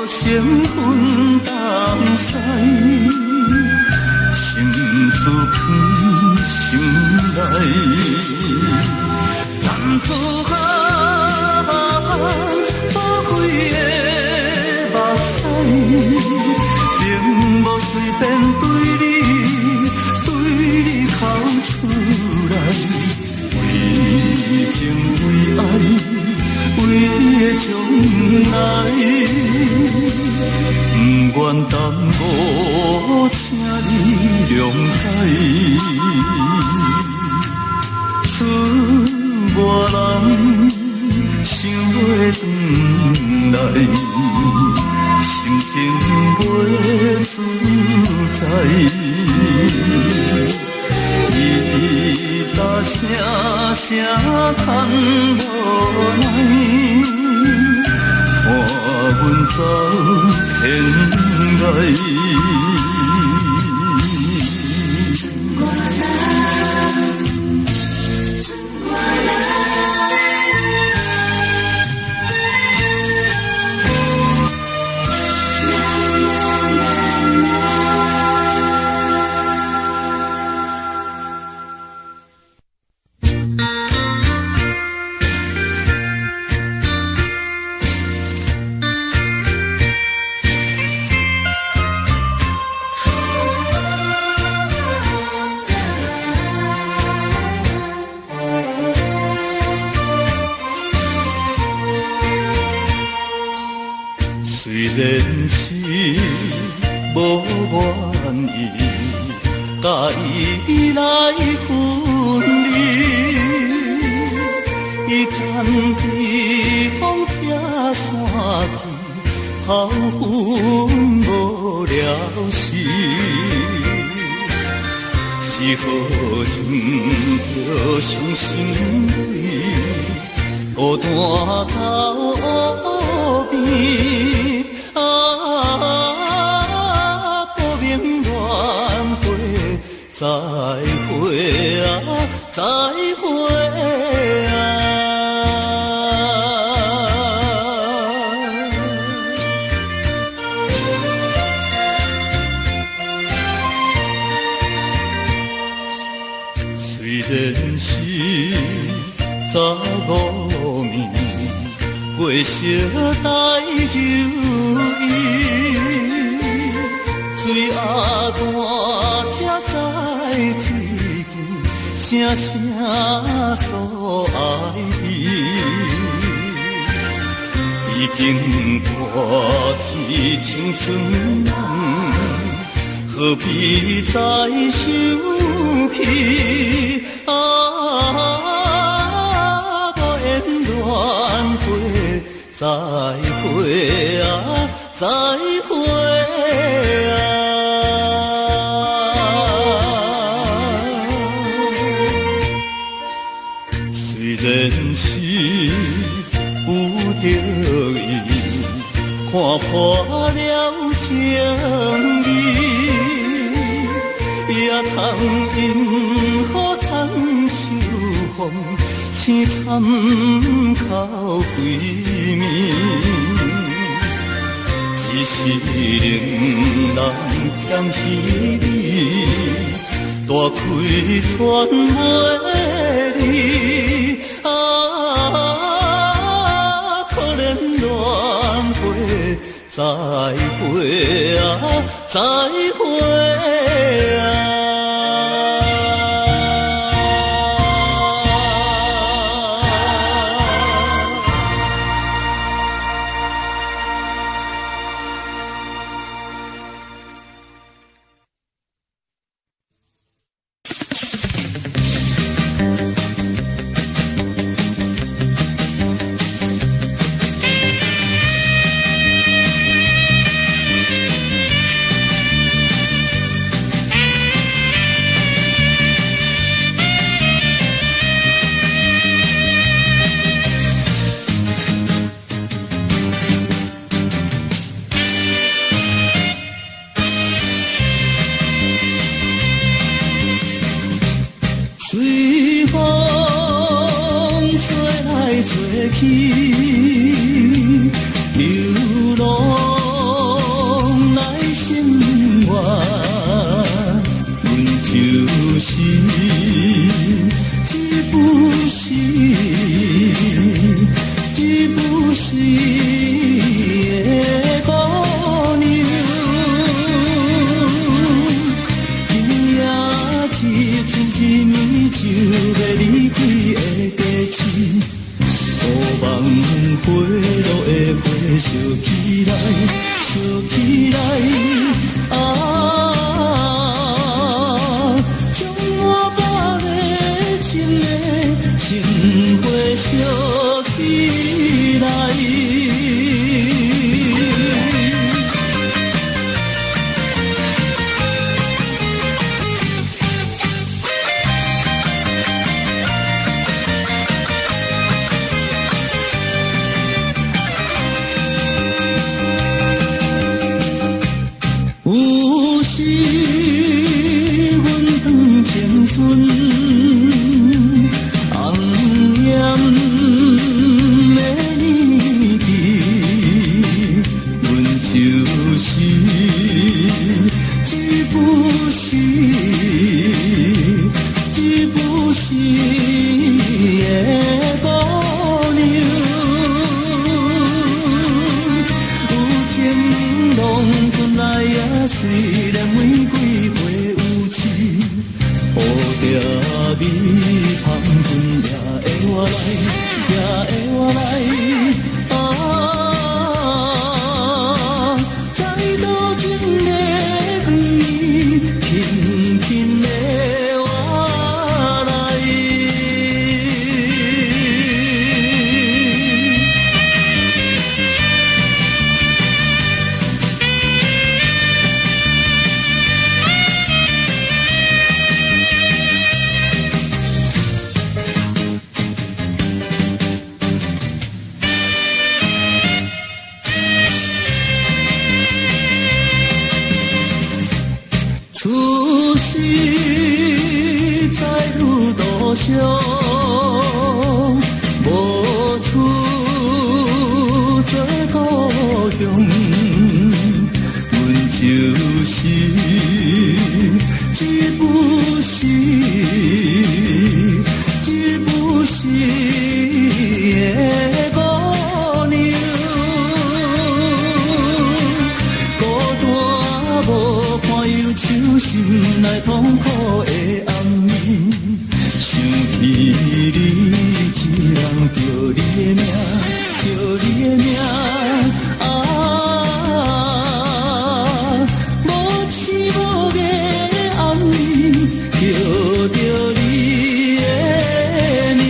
成分东西，心事藏心內。男子漢，寶貴的目屎，並無隨便對你哭出來，為情為愛，為你的將來，不願耽誤，請你諒解。出外人想欲轉來，心情袂自在。伊搭聲聲叹無奈，看阮走天涯。雖然是無願意，佮伊來分離，伊牽起風拆散去，後分無了時，只好忍著傷心淚，孤單到湖邊。啊，薄命鸞花，再會啊，再會啊！雖然是15暝，月色帶酒意，水鸭蛋才知一见，声声诉爱意。已经过去青春梦，何必再想起？啊，无缘鸾花，再會啊，再會啊！雖然是有著伊，看破了情義，也通因雨藏秋風，凄惨哭規暝。只是令人嫌稀微，大开船袂离。啊，可憐鸞花，再會啊，再會啊！ Thank 燒起來，燒起來，啊！將我百个情的情火燒起來。有時阮當青春紅艷的年紀，阮就是一部死，一部死的姑娘。有情浪阵來啊，雖然玫瑰花有刺，蝴蝶蜜香粉也會活來，也會活來。啊！在多情的園輕輕的活來。此時在路途上，無處做故鄉，阮就是一部死，一部死的姑娘。孤單無伴憂愁，心內痛苦的暗暝，想起你，一人叫你的名，叫你的名，啊！無痴無藝的暗暝，叫著你的名。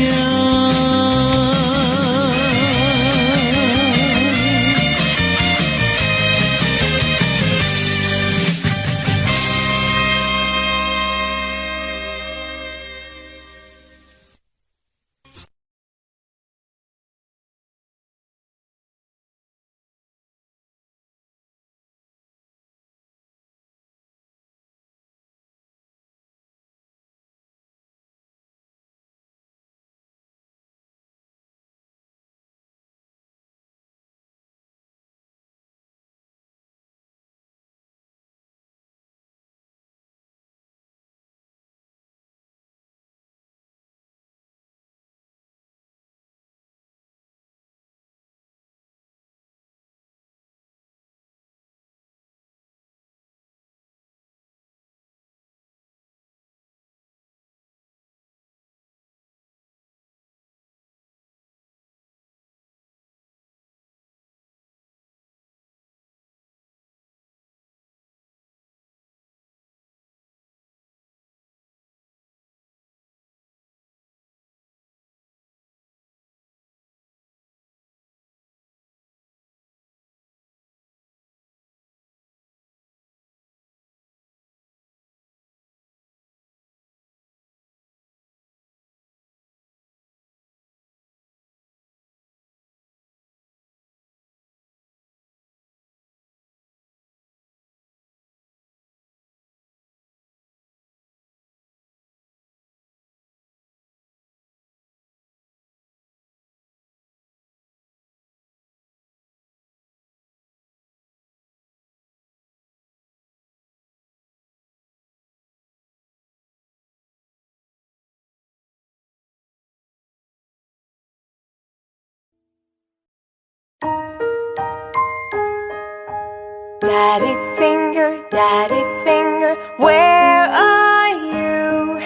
Daddy finger, daddy finger, where are you?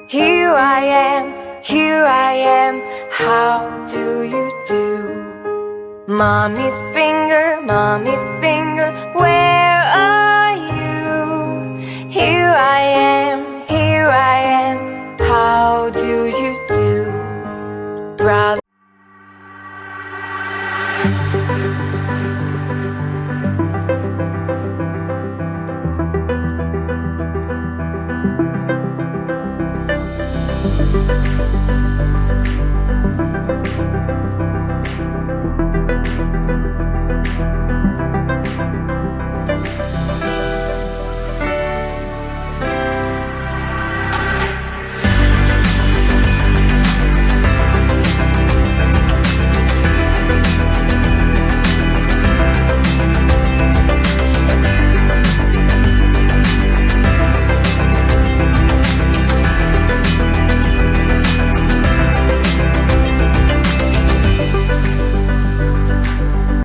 Here I am, here I am, how do you do? Mommy finger, Mommy finger, where are you? Here I am, here I am, how do you do? Brother.